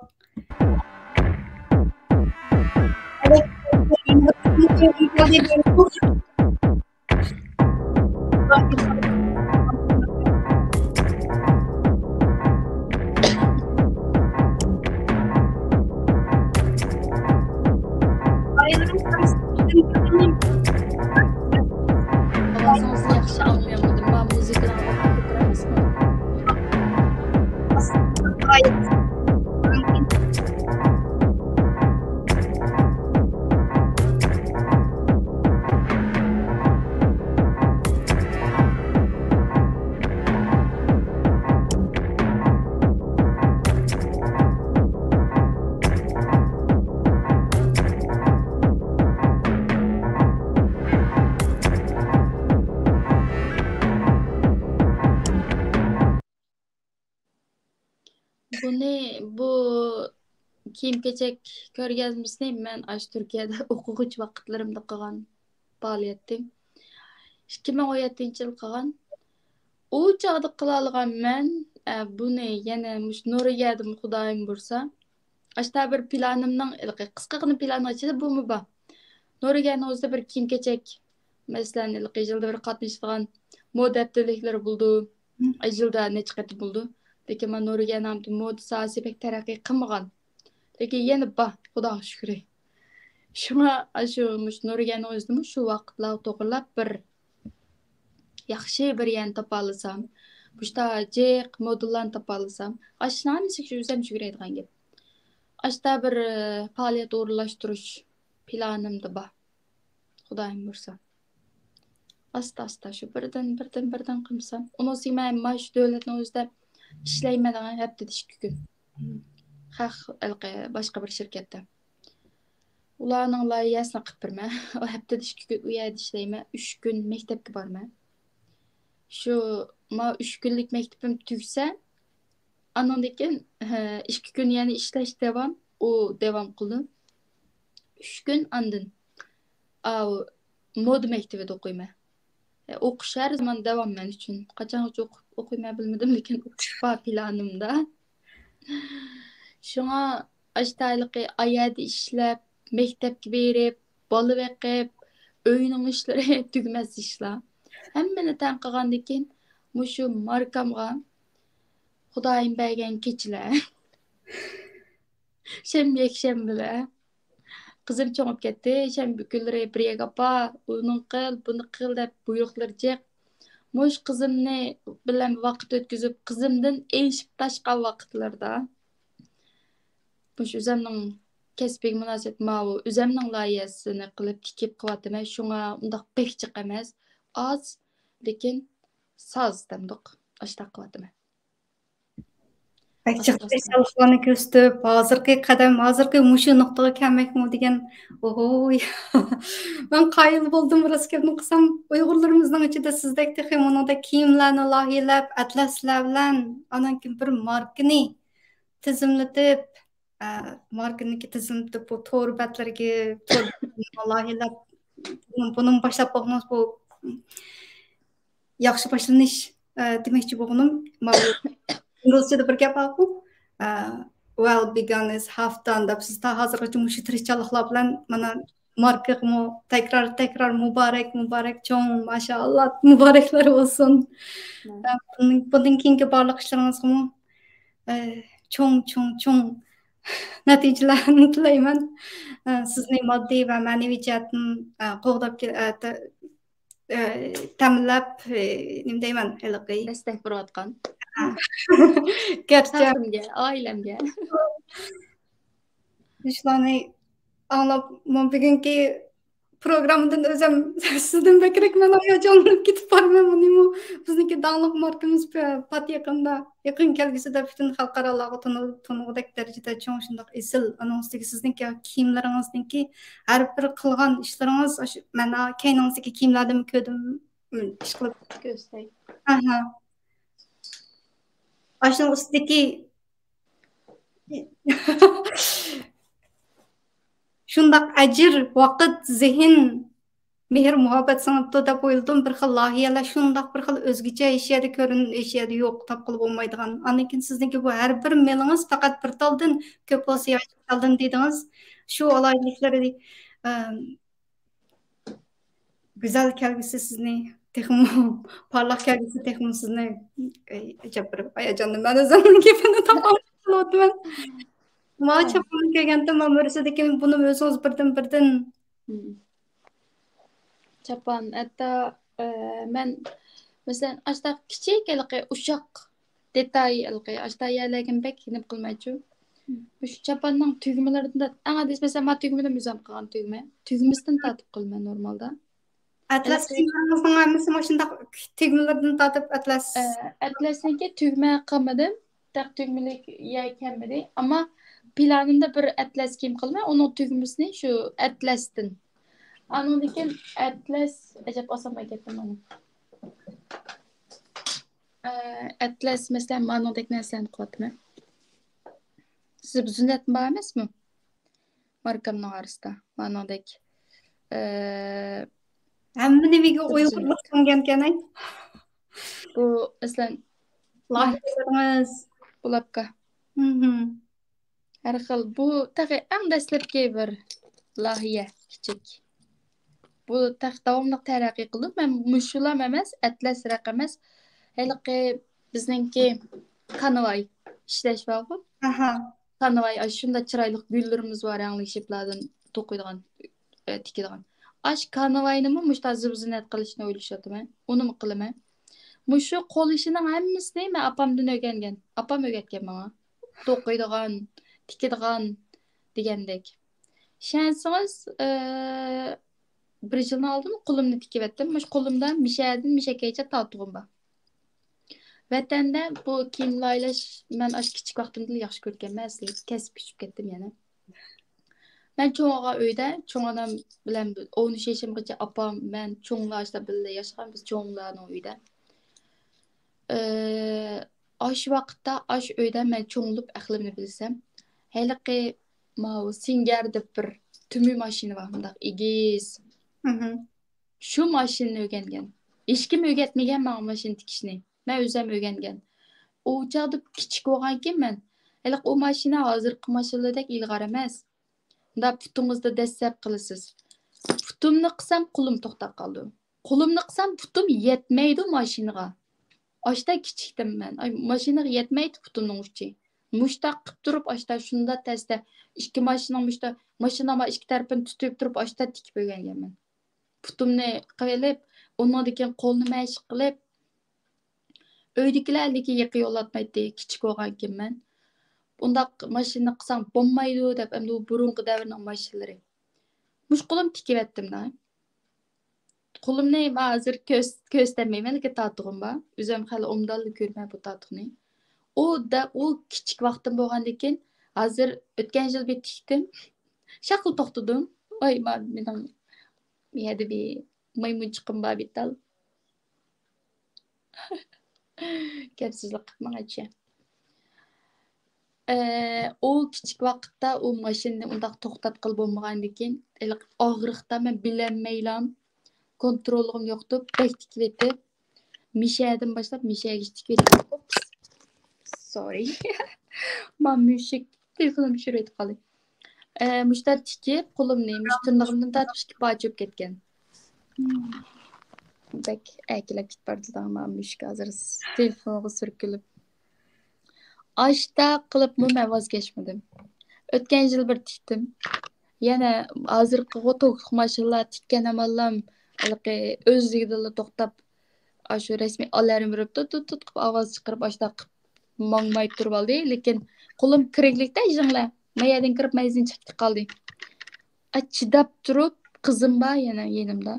ئاۋازىڭىزنى ياخشى ئاڭلىيالمىدىم. ما مۇزىكىنى ئاڭلاپ تۇرامسىز؟ بۇنى، بۇ كىيىم-كېچەك كۆرگەزمىسىنى مەن ئاشۇ تۈركىيەدە ئوقۇغۇچى ۋاقىتلىرىمدا قىلغان پائالىيەتتىم. ئىككى مىڭ ئون يەتتىنچى يىل قىلغان. ئۇ چاغدا قىلالىغان مەن، ئە، بۇنى يەنە مۇشۇ نورۋېگىيەدىمۇ خۇدايىم بۇيرۇسا، ئاشتا بىر پىلانىمنىڭ، ھېلىقى قىسقىغىنە پىلاننىڭ ئىچىدە بۇمۇ بار. نورۋېگىيەنىڭ ئۆزىدە بىر كىيىم-كېچەك، مەسىلەن، ھېلىقى يىلدا بىر قاتنىشىدىغان مودا ھەپتىلىكلىرى بولىدۇ. مم. يىلدا نەچچە قېتىم بولىدۇ. لېكىن مانا نورۋېگىيەنىڭ مودا ساھەسى بەك تەرەققىي قىلمىغان. لېكىن يەنە بار، خۇداغا شۈكرى. شۇڭا ئاشۇ مۇشۇ نورۋېگىيەنىڭ ئۆزىدىمۇ شۇ ۋاقىتلارغا توغرىلاپ بىر ياخشى بىر يەرنى تاپالىسام، مۇشتا جىق مودېللارنى تاپالىسام، ئاشۇنىڭ ھەممىسى شۇ ئۆزۈم يۈگۈرەيدىغان گەپ. ئاشتا بىر، ئى، پائالىيەت ئورۇنلاشتۇرۇش پىلانىمدا بار. خۇدايىم بۇيرۇسا. ئاستا-ئاستا شۇ بىردىن، بىردىن، بىردىن قىلمىسام. ئۇنىڭ ئۈستىگە مەن مانا شۇ دۆلەتنىڭ ئۆزىدە ئىشلەيمەن، ھەپتىدە ئىككى كۈن. خەق، ھېلىقى باشقا بىر شىركەتتە. ئۇلارنىڭ لايىھەسىنى قىلىپ بېرىمەن. ھەپتىدە ئىككى كۈن ئۇ يەردە ئىشلەيمەن، ئۈچ كۈن مەكتەپكە بارىمەن. شۇ، ما ئۈچ كۈنلۈك مەكتىپىم تۈگىسە، ئانىڭدىن كېيىن، ھە، ئىككى كۈن يەنە ئىشلەش داۋام، ئۇ داۋام قىلىدۇ. ئۈچ كۈن ئاندىن، ئاۋۇ، مودا مەكتىۋىدە ئوقۇيمەن. ئوقۇش ھەر زامان داۋام مەن ئۈچۈن. قاچانغىچە ئوقۇپ، ئوقۇيمەن بىلمىدىم، لېكىن ئوقۇش بار پىلانىمدا. شۇڭا ئاشتا ھېلىقى ئايەردە ئىشلەپ، مەكتەپكە بېرىپ، بالا بېقىپ، ئۆينىڭ ئىشلىرى تۈگىمەس ئىشلار. ھەممىنى تەڭ قىلغاندىن كېيىن، مۇشۇ ماركامغا خۇدايىم بەرگەن كېچىلەر، شەنبە، يەكشەنبىلەر. قىزىم چوڭىيىپ كەتتى. شەنبە كۈنلىرى بىر يەرگە ئاپار، ئۇنىڭ قىل، بۇنى قىل دەپ بۇيرۇقلىرى جىق. مۇشۇ قىزىمنى بىلەن ۋاقىت ئۆتكۈزۈپ، قىزىمدىن ئېشىپ تاشقان ۋاقىتلىرىدا مۇشۇ ئۆزەمنىڭ كەسپىگە مۇناسىۋەت ماۋۇ ئۆزەمنىڭ لايىھەسىنى قىلىپ تىكىپ قىلىۋاتىمەن. شۇڭا ئۇنداق بەك جىق ئەمەس، ئاز، لېكىن ساز دەمدۇق، ئاشۇنداق قىلىۋاتىمەن. بەك جىق ئاستا ئاستا. تىرىشچانلىقلارنى كۆرسىتىپ، ھازىرقى قەدەم، ھازىرقى مۇشۇ نۇقتىغا كەلمەكمۇ دېگەن، ئوھوي. مەن قايىل بولدۇم، راست گەپنى قىلسام، ئۇيغۇرلىرىمىزنىڭ ئىچىدە سىزدەك تېخى مۇنىڭدەك كىيىملەرنى لايىھەلەپ، ئەتلەسلەر بىلەن، ئانان كېيىن بىر ماركىنى تىزىملىتىپ، ئە، ماركىنىڭكى تىزىملىتىپ، بۇ تور بەتلىرىگە، تور بەتلىرىنى لايىھەلەپ، بۇنىڭ، بۇنىڭ باشلاپ بولغىنىڭىز بۇ ياخشى باشلىنىش، ئە، دېمەكچى بولغىنىم، ماۋۇ ئىنگلىزچىدا بىر گەپ بارغۇ، ئە، well begun is half done دەپ، سىز تا ھازىرغىچە مۇشۇ تىرىشچانلىقلار بىلەن مانا ماركىغىمۇ تەكرار، تەكرار مۇبارەك، مۇبارەك، چوڭ ماشائاللا، مۇبارەكلەر بولسۇن. مم. ئە، بۇنىڭ، بۇندىن كېيىنكى بارلىق ئىشلىرىڭىزغىمۇ، ئە، چوڭ، چوڭ، چوڭ نەتىجىلەرنى تىلەيمەن. ئە، سىزنى ماددىي ۋە مەنىۋى جەھەتتىن، ئە، قوغداپ كېل-، ئە، تە-، ئە، تەمىنلەپ، ئە، نېمە دەيمەن، ھېلىقى. دەستەك بېرىۋاتقان. گەرچە خەلقىمگە، ئائىلەمگە. شۇلارنى ئاڭلاپ، مەن بۈگۈنكى پروگراممىدىن ئۆزۈم سىزدىن بەكرەك مەن ھاياجانلىنىپ كېتىپ بارىمەن. بۇنىمۇ بىزنىڭكى داڭلىق ماركىمىز پە-، پات يېقىندا، يېقىن كەلگۈسىدە پۈتۈن خەلقئارالارغا تونۇ-، تونۇلغۇدەك دەرىجىدە چوڭ شۇنداق ئېسىل. ئۇنىڭ ئۈستىگە سىزنىڭكى كىيىملىرىڭىزنىڭكى ھەر بىر قىلغان ئىشلىرىڭىز، ئاشۇ مەن كەينىڭىزدىكى كىيىملەردىمۇ كۆردۈم، ئىشقىلىپ. كۆرسەي. ئاھا. ئاشۇنىڭ ئۈستىدىكى، شۇنداق ئەجىر، ۋاقىت، زېھىن، مېھىر-مۇھەببەت سىڭىپتۇ دەپ ئويلىدىم. بىر خىل لايىھەلەر شۇنداق بىر خىل ئۆزگىچە، ھېچ يەردە كۆرۈن-، ھېچ يەردە يوق، تاپقىلى بولمايدىغان. ئاندىن كېيىن سىزنىڭكى بۇ ھەر بىر مېلىڭىز پەقەت بىر تالدىن، كۆپ بولسا ياخشى تالدىن دېدىڭىز. شۇ ئالاھىدىلىكلىرى، ئەم، گۈزەل كەلگۈسى سىزنى تېخىمۇ، پارلاق كەلگۈسى تېخىمۇ سىزنى، ئەي، ئەجەب بىر ھاياجاندا مەن ئۆزۈمنىڭ گېپىمنى تاپالمايۋاتىمەن. ماۋۇ چاپاننى كۆرگەندە، مانا بىرسىدىكى بۇنى ئۆزىڭىز بىردىن-بىردىن. مم. چاپان، ھەتتا، ئە، مەن، مەسىلەن، ئاشتاق كىچىك ھېلىقى ئۇششاق دېتاي، ھېلىقى ئاشتاق يەرلەرگىمۇ بەك نېمە قىلمايچۇ. مم. مۇشۇ چاپاننىڭ تۈگمىلىرىدىن تارت-، ئەڭ ئاددىيسى، مەسىلەن، مانا تۈگمىلىرىم ئۆزۈم قىلغان تۈگمە. تۈگمىسىدىن تارتىپ قىلىمەن نورمالدا. ئەتلەس ھېلىقى كىيىملىرىڭىزنىڭ ھەممىسى مۇشۇنداق تۈگمىلىرىدىن تارتىپ ئەتلەس. ئە، ئەتلەسنىڭكى تۈگمە قىلمىدىم. تېخى تۈگمىلىك يەر كەلمىدى. ئەمما پىلانىمدا بىر ئەتلەس كىيىم قىلىمەن. ئۇنىڭ تۈگمىسىنى شۇ ئەتلەستىن. ئانىڭدىن كېيىن ئەتلەس، ئەجەب ئاسانماي كەتتىم مانا. ئە، ئەتلەس، مەسىلەن، مانىڭدەك نەرسىلەرنى قىلىۋاتىمەن. سىز زىننەتمۇ بار ئەمەسمۇ؟ ماركامنىڭ ئارىسىدا. مانىڭدەك، ئە، ھەممە نېمىگە ئۇيغۇنلۇق سىڭگەنكەن، ھەي؟ بۇ، مەسىلەن، لايىھەلىرىڭىز. بۇلاپكا. مھم. ھەر خىل. بۇ تېخى ئەڭ دەسلەپكى بىر لايىھە، كىچىك. بۇ تېخى داۋاملىق تەرەققىي قىلىدۇ. مەن مۇشۇلام ئەمەس، ئەتلەسرەك ئەمەس. ھېلىقى بىزنىڭكى كانۋاي ئىشلەش بارغۇ. ئاھا. كانۋاي، ئاشۇنداق چىرايلىق گۈللىرىمىز بار، رەڭلىك شىپلاردىن توقۇيدىغان، ئە، تىكىدىغان. ئاشۇ كانۋاينىمۇ مۇشۇنداق زىبۇ زىننەت قىلىشنى ئويلىشىۋاتىمەن. ئۇنىمۇ قىلىمەن. مۇشۇ قول ئىشىنىڭ ھەممىسىنى مەن ئاپامدىن ئۆگەنگەن. ئاپام ئۆگەتكەن ماڭا. توقۇيدىغان، تىكىدىغان دېگەندەك. ئىشەنسىڭىز، ئە، بىر يىلدىن ئالدىن قولۇمنى تىكىۋەتتىم. مۇشۇ قولۇمدا مىشەدىن مىشەكەيچە تارتقۇم بار. ۋەتەندە بۇ كىيىم لايىھەلەش مەن ئاشۇ كىچىك ۋاقتىمدىلا ياخشى كۆرگەنمەن، ئەسلى كەسىپ كۆچۈپ كەتتىم يەنە. مەن چوڭ ئاغا ئۆيدە، چوڭ ئانام بىلەن ئون ئۈچ ياشىمغىچە ئاپام، مەن، چوڭلار ئاشۇنداق بىللە ياشىغان، بىز چوڭلارنىڭ ئۆيىدە. ئى، ئاشۇ ۋاقىتتا ئاشۇ ئۆيدە مەن چوڭ بولۇپ ئەقلىمنى بىلسەم، ھېلىقى ماۋۇ سىڭگەر دەپ بىر تۈمۈ ماشىنا بار، مۇنداق ئېگىز. مھم. شۇ ماشىنىنى ئۆگەنگەن. ھېچكىم ئۆگەتمىگەن ماڭا ماشىنا تىكىشنى. مەن ئۆزۈم ئۆگەنگەن. ئۇ چاغدا كىچىك بولغانكىن مەن. ھېلىقى ئۇ ماشىنا ھازىرقى ماشىنىلاردەك ئىلغار ئەمەس. مۇنداق پۇتىڭىزدا دەسسەپ قىلىسىز. پۇتۇمنى قىسام قولۇم توختاپ قالىدۇ. قولۇمنى قىسام پۇتۇم يەتمەيدۇ ماشىنىغا. ئاشتا كىچىكتىم مەن. ئاي، ماشىنىغا يەتمەيدۇ پۇتۇمنىڭ ئۇچى. مۇشتاق قىپ تۇرۇپ ئاشتا شۇنداق تەستە ئىككى ماشىنىنىڭ مۇشتا، ماشىنا ما ئىككى تەرىپىنى تۇتۇپ تۇرۇپ ئاشتا تىكىپ ئۆگەنگەنمەن. پۇتۇمنى قىلىپ، ئۇنىڭدىن كېيىن قولنى مەشىق قىلىپ، ئۆيدىكىلەر لېكىن يېقىن يولاتمايتتى، كىچىك بولغانكىن مەن. ئۇنداق ماشىنا قىلساڭ بولمايدۇ دەپ، ئەمدى ئۇ بۇرۇنقى دەۋرنىڭ ماشىنىلىرى. مۇشۇ قولۇم تىكىۋەتتىم دا. قولۇمنى مانا ھازىر كۆرس-، كۆرسىتەلمەيمەن، لېكىن تارتۇقۇم بار. ئۆزۈم خېلى ئوبدانلا كۆرىمەن بۇ تارتۇقنى. ئۇ دا، ئۇ كىچىك ۋاقتىم بولغاندىكىن، ھازىر ئۆتكەن يىل بىر تىكتىم. شاقىل توختىدىم. ۋاي، ما-، مېنىڭ يەردە بىر مايمۇنچىقىم بار بىتال. گەپ سۆزلۈك قىلماڭ ئەچە. ئە، ئۇ كىچىك ۋاقىتتا ئۇ ماشىنىنى ئۇنداق توختاتقىلى بولمىغاندىكىن، ھېلىقى ئاغرىقتا مەن بىلەلمەيلا كونتروللۇقۇمنى يوقىتىپ، بەك تىكىۋېتىپ، مىشەدىن باشلاپ مىشەگىچە تىكىۋېتىپ، ئوپس، سورى. ما مۈشۈك تېلېفونۇمنى چۈشۈرۈۋېتىپ قالدى. ئە، مۇشۇنداق تىكىپ، قولۇمنى، مۇشۇ تىرنىقىمدىن تارتىپ ئىككى پارچە بولۇپ كەتكەن. بەك ئەركىلەپ كېتىپ بارىدۇ، مانا مۈشۈك ھازىر تېلېفونغا سۈركىلىپ. ئاشتا قىلىپمۇ مەن ۋاز كەچمىدىم. ئۆتكەن يىل بىر تىكتىم. يەنە ھازىرقىغۇ توكلۇق ماشىنىلار تىككەن ئاماللام، ھېلىقى ئۆزلۈكىدىنلا توختاپ، ئاشۇ رەسمىي ئالارم بېرىپ، تۇت، تۇت، تۇت قىلىپ ئاۋاز چىقىرىپ، ئاشۇنداق قىلىپ ماڭماي تۇرۇۋالدى. لېكىن قولۇم كىرىكلىكتە يىڭلە، ما يەردىن كىرىپ، ما يەردىن چىقىپ قالدى. ئا، چىداپ تۇرۇپ، قىزىم بار يەنە يېنىمدا.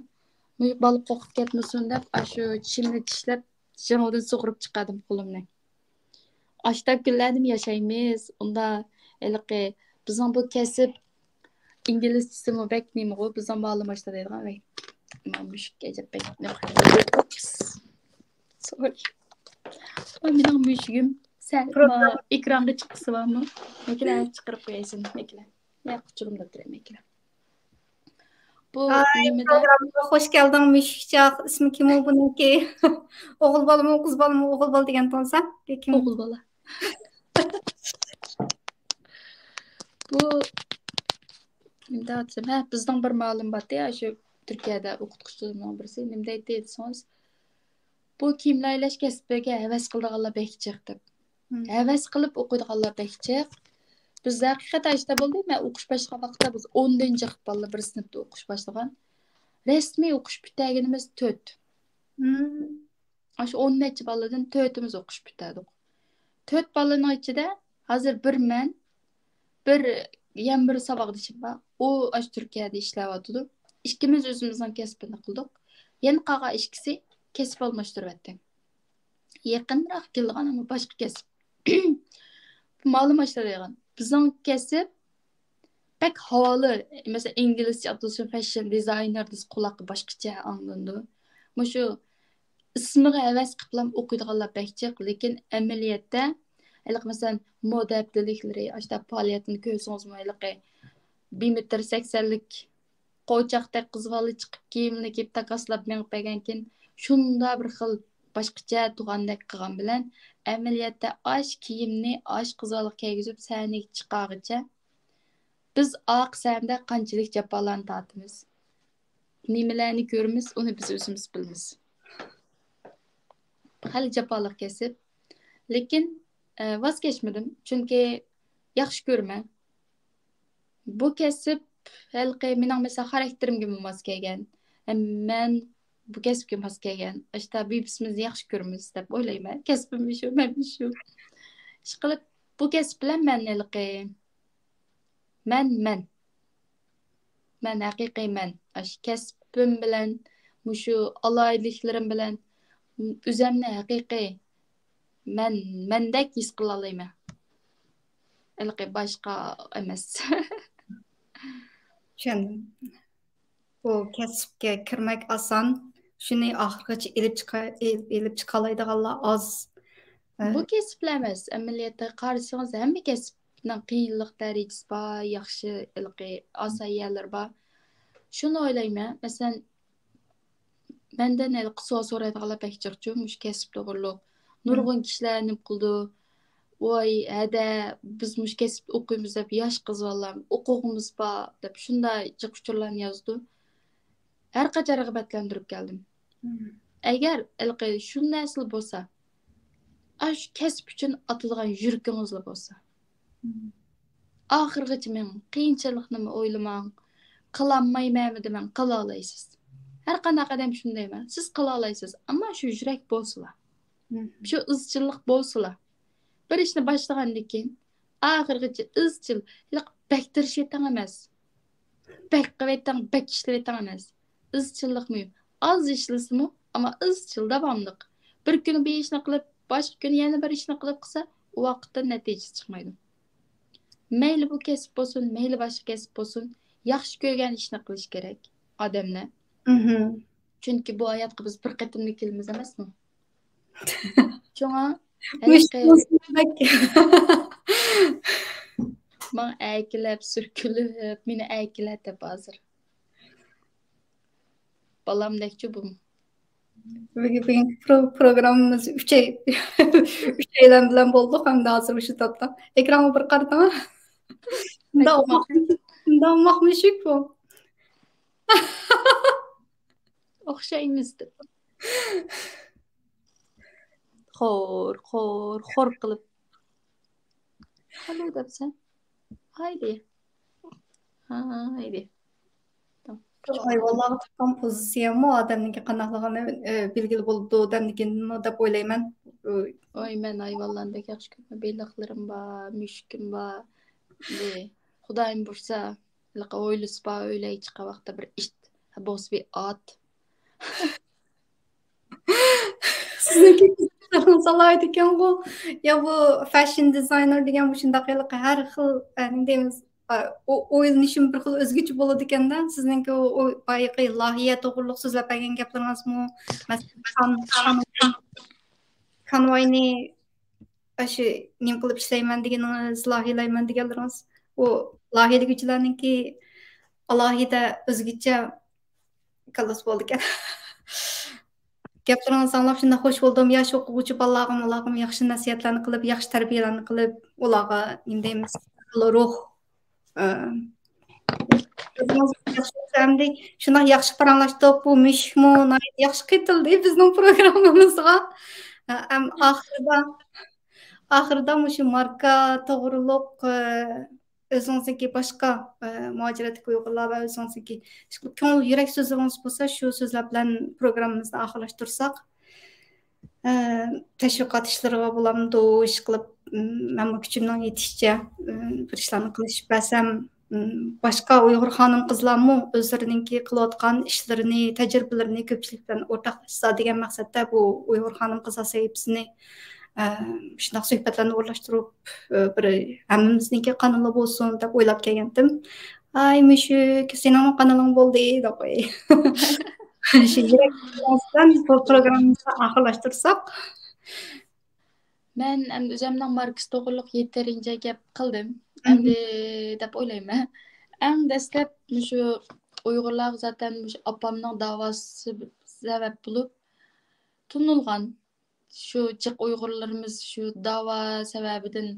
مۇشۇ بالا قورقۇپ كەتمىسۇن دەپ، ئاشۇ چىشىمنى چىشلەپ، جىڭىلدىن سۇغۇرۇپ چىقاردىم قولۇمنى. ئاشتا كۈنلەردىمۇ ياشايمىز. ئۇندا ھېلىقى بىزنىڭ بۇ كەسىپ ئىنگلىزچىسىمۇ بەك نېمىغۇ، بىزنىڭ مۇئەللىم ئاشتا دەيدىغان بەك، مانا مۈشۈك ئەجەب بەك نېمە. ئوپس. سورى. ۋاي، مېنىڭ مۈشۈكۈم. سەل، ما، ئېكرانغا چىققۇسى بارمۇ؟ مەكىلە چىقىرىپ قويايسەن، مەكىلە. يا، قۇچىقىمدا تۇرۇپ مەكىلە. بۇ نېمىدە؟ پروگراممىغا خوش كەلدىڭ، مۈشۈكچاق. ئىسمى كىمۇ بۇنىڭكى؟ ئوغۇل بالىمۇ، قىز بالىمۇ؟ ئوغۇل بالا دېگەن تۇرسا. كىم؟ ئوغۇل بالا. بۇ نېمە دەۋاتسام، ھە، بىزنىڭ بىر مۇئەللىم بارتى، شۇ تۈركىيەدە ئوقۇتقۇچىلىرىمنىڭ بىرسى. نېمە دەيتتى دېسىڭىز، بۇ كىيىم لايىھەلەش كەسپىگە ھەۋەس قىلىدىغانلار بەك جىق دەپ. ھەۋەس قىلىپ ئوقۇيدىغانلار بەك جىق. بىز ھەقىقەتەن ئاشتا بولدى، مەن ئوقۇش باشلىغان ۋاقىتتا بىز ئوندىن جىق بالىلار بىر سىنىپتا ئوقۇش باشلىغان. رەسمىي ئوقۇش پۈتتۈرگىنىمىز تۆت. ئاشۇ ئون نەچچە بالىدىن تۆتىمىز ئوقۇش پۈتتۈردۇق. تۆت بالىنىڭ ئىچىدە ھازىر بىر مەن، بىر، يەنە بىر ساۋاقدىشىم بار. ئۇ ئاشۇ تۈركىيەدە ئىشلەۋاتىدۇ. ئىككىمىز ئۆزىمىزنىڭ كەسپىنى قىلدۇق. يەنە قالغان ئىككىسى كەسىپ ئالماشتۇرۇۋەتتى. يېقىنراق كېلىدىغان، ئەمما باشقا كەسىپ. مالىم ئاشۇنداق دەيدىغان. بىزنىڭ كەسىپ بەك ھاۋالىق، مەسىلەن، ئىنگلىزچە ئاتىلىشى فەشن دىزاينېر دېسە قۇلاققا باشقىچە ئاڭلىنىدۇ. مۇشۇ ئىسمىغا ھەۋەس قىلىپلا ئوقۇيدىغانلار بەك جىق، لېكىن ئەمەلىيەتتە، ھېلىقى مەسىلەن، مودا ھەپتىلىكلىرى، ئاشۇنداق پائالىيەتنى كۆرسىڭىزمۇ، ھېلىقى بىر مېتىر سەكسەنلىك قوچاقتەك قىز بالا چىقىپ، كىيىمنى كىيىپ، تاكاسلاپ مېڭىپ بەرگەنكىن، شۇنداق بىر خىل باشقىچە تۇرغاندەك قىلغان بىلەن، ئەمەلىيەتتە ئاش كىيىمنى ئاش قىز بالا كىيگۈزۈپ سەھنىگە چىقارغىچە، بىز ئارقا سەھنىدە قانچىلىك جاپالارنى تارتىمىز، نېمىلەرنى كۆرىمىز، ئۇنى بىز ئۆزىمىز بىلىمىز. خېلى جاپالىق كەسىپ. لېكىن، ئە، ۋاز كەچمىدىم، چۈنكى ياخشى كۆرىمەن. بۇ كەسىپ ھېلىقى مېنىڭ، مەسىلەن، خاراكتېرىمگىمۇ ماس كەلگەن. ھەم مەن بۇ كەسىپكە ماس كەلگەن. ئاشتا بىر-بىرىمىزنى ياخشى كۆرىمىز دەپ ئويلايمەن. كەسپىممۇ شۇ، مەنمۇ شۇ. ئىشقىلىپ، بۇ كەسىپ بىلەن مەن ھېلىقى، مەن، مەن. مەن ھەقىقىي مەن. ئاشۇ كەسپىم بىلەن، مۇشۇ ئالاھىدىلىكلىرىم بىلەن ئۆزەمنى ھەقىقىي مەن، مەندەك ھېس قىلالايمەن. ھېلىقى باشقا ئەمەس. چۈشەندىم. بۇ كەسىپكە كىرمەك ئاسان، شۇنى ئاخىرغىچە ئېلىپ چىقا-، ئېلىپ، ئېلىپ چىقالايدىغانلار ئاز. بۇ كەسىپلا ئەمەس، ئەمەلىيەتتە قارىسىڭىز، ھەممە كەسىپنىڭ قىيىنلىق دەرىجىسى بار، ياخشى، ھېلىقى ئاسان يەرلىرى بار. شۇنى ئويلايمەن، مەسىلەن، مەندىن ھېلىقى سوئال سورايدىغانلار بەك جىقچۇ، مۇشۇ كەسىپ توغرۇلۇق. نۇرغۇن كىشىلەر نېمە قىلىدۇ؟ ۋاي، ھەدە، بىز مۇشۇ كەسىپتە ئوقۇيمىز دەپ ياش قىز بالىلار ئوقۇغۇمىز بار دەپ شۇنداق جىق ئۇچۇرلارنى يازىدۇ. ھەر قاچان رىغبەتلەندۈرۈپ كەلدىم. ئەگەر ھېلىقى شۇ نەرسىلا بولسا، ئاشۇ كەسىپ ئۈچۈن ئاتىدىغان يۈرىكىڭىزلا بولسا. ئاخىرغىچە مېڭىڭ، قىيىنچىلىقنىمۇ ئويلىماڭ، قىلالمايمەنمۇ دېمەڭ، قىلالايسىز. ھەر قانداق ئادەم شۇنداق دەيمەن، سىز قىلالايسىز، ئەمما شۇ يۈرەك بولسىلا، شۇ ئىزچىللىق بولسىلا. بىر ئىشنى باشلىغاندىن كېيىن، ئاخىرغىچە ئىزچىل، ھېلىقى بەك تىرىشىۋېتىڭ ئەمەس. بەك قىلىۋېتىڭ، بەك ئىشلىۋېتىڭ ئەمەس. ئىزچىللىق مۇھىم. ئاز ئىشلىسىمۇ، ئەمما ئىزچىل، داۋاملىق. بىر كۈنى بىر ئىشنى قىلىپ، باشقا كۈنى يەنە بىر ئىشنى قىلىپ قىلسا، ئۇ ۋاقىتتا نەتىجىسى چىقمايدۇ. مەيلى بۇ كەسىپ بولسۇن، مەيلى باشقا كەسىپ بولسۇن، ياخشى كۆرگەن ئىشنى قىلىش كېرەك ئادەملەر. چۈنكى بۇ ھاياتقا بىز بىر قېتىملا كېلىمىز ئەمەسمۇ؟ شۇڭا مۇشۇ ھېلىقى بولسا بەك. ماڭا ئەركىلەپ، سۈركىلىپ، مېنى ئەركىلەت دەپ ھازىر. بالامدەكچۇ بۇمۇ. بۈگۈن، بۈگۈنكى پرو-، پروگراممىمىز ئۈچەي-، ئۈچەيلەن بىلەن بولدۇق ھەمدە ھازىر مۇشۇ تاپتا. ئېكرانغا بىر قارىتىڭ. شۇنداق ئوماق، شۇنداق ئوماق مۈشۈك بۇ. ئوخشايمىز دەپ. خور، خور، خور قىلىپ. ئالو دەپسەن. ھايدى. ھايدى. ھايۋانلارغا تۇتقان پوزىتسىيەمۇ ئادەمنىڭكى قانداقلىقىنى، ئى، بىلگىلى بولىدۇ، دەمدىكىنمۇ دەپ ئويلايمەن. ئوي، مەن ھايۋانلارنى بەك ياخشى كۆرىمەن. بېلىقلىرىم بار، مۈشۈكۈم بار. ئى، خۇدايىم بۇيرۇسا، ھېلىقى ھويلىسى بار ئۆيلەرگە چىققان ۋاقىتتا بىر ئىت، بولسا بىر ئات. سىزنىڭكى ئالاھىدە ئىكەنغۇ. يا بۇ فەشن دىزاينېر دېگەن مۇشۇنداق ھېلىقى ھەر خىل، ئە، نېمە دەيمىز، ئە، ئو-، ئويلىنىشىمۇ بىر خىل ئۆزگىچە بولىدىكەن-دە. سىزنىڭكى ئۇ، ئۇ بايىقى لايىھە توغرۇلۇق سۆزلەپ بەرگەن گەپلىرىڭىزمۇ، مەسىلەن، كان-، كان-، كانۋاينى ئاشۇ نېمە قىلىپ ئىشلەيمەن دېگىنىڭىز، لايىھەلەيمەن دېگەنلىرىڭىز، ئۇ لايىھەلىگۈچىلەرنىڭكى ئالاھىدە ئۆزگىچە كاللىسى بولىدىكەن. گەپلىرىڭىزنى ئاڭلاپ شۇنداق خوش بولدۇم. ياش ئوقۇغۇچى بالىلارغىمۇ، ئۇلارغىمۇ ياخشى نەسىھەتلەرنى قىلىپ، ياخشى تەربىيەلەرنى قىلىپ، ئۇلارغا نېمە دەيمىز، روھ، ئە، ئەمدى شۇنداق ياخشى پاراڭلاشتۇق. بۇ مۈشۈكمۇ ناھايىتى ياخشى قېتىلدى بىزنىڭ پروگراممىمىزغا. ئەم، ئاخىرىدا، ئاخىرىدا مۇشۇ ماركا توغرۇلۇق، ئە، ئۆزىڭىزنىڭكى باشقا، ئە، مۇھاجىرەتتىكى ئۇيغۇرلار ۋە ئۆزىڭىزنىڭكى كۆڭۈل يۈرەك سۆزلىرىڭىز بولسا، شۇ سۆزلەر بىلەن پروگراممىمىزنى ئاخىرلاشتۇرساق. ئە، تەشۋىقات ئىشلىرىغا بولامدۇ، ئىشقىلىپ، م، مەنمۇ كۈچۈمنىڭ يېتىشىچە، م، بىر ئىشلارنى قىلىشىپ بەرسەم، م، باشقا ئۇيغۇر خانىم قىزلارمۇ ئۆزلىرىنىڭكى قىلىۋاتقان ئىشلىرىنى، تەجرىبىلىرىنى كۆپچىلىك بىلەن ئورتاقلاشسا دېگەن مەقسەتتە بۇ ئۇيغۇر خانىم قىزلار سەھىپىسىنى، ئە، شۇنداق سۆھبەتلەرنى ئورۇنلاشتۇرۇپ، ئە، بىر ھەممىمىزنىڭكى قانىلى بولسۇن دەپ ئويلاپ كەلگەنتىم. ئاي مۈشۈك، سېنىڭمۇ قانىلىڭ بولدى دەپ قوياي. شۇ يۈرەك بىلەن بۇ پروگراممىمىزنى ئاخىرلاشتۇرساق. مەن ئەمدى ئۆزۈمنىڭ ماركىسى توغرۇلۇق يېتەرىنچە گەپ قىلدىم. ئەمدى دەپ ئويلايمەن. ئەڭ دەسلەپ مۇشۇ ئۇيغۇرلارغا زاتەن مۇشۇ ئاپامنىڭ داۋاسى سەۋەب بولۇپ تونۇلغان. شۇ جىق ئۇيغۇرلىرىمىز شۇ داۋا سەۋەبىدىن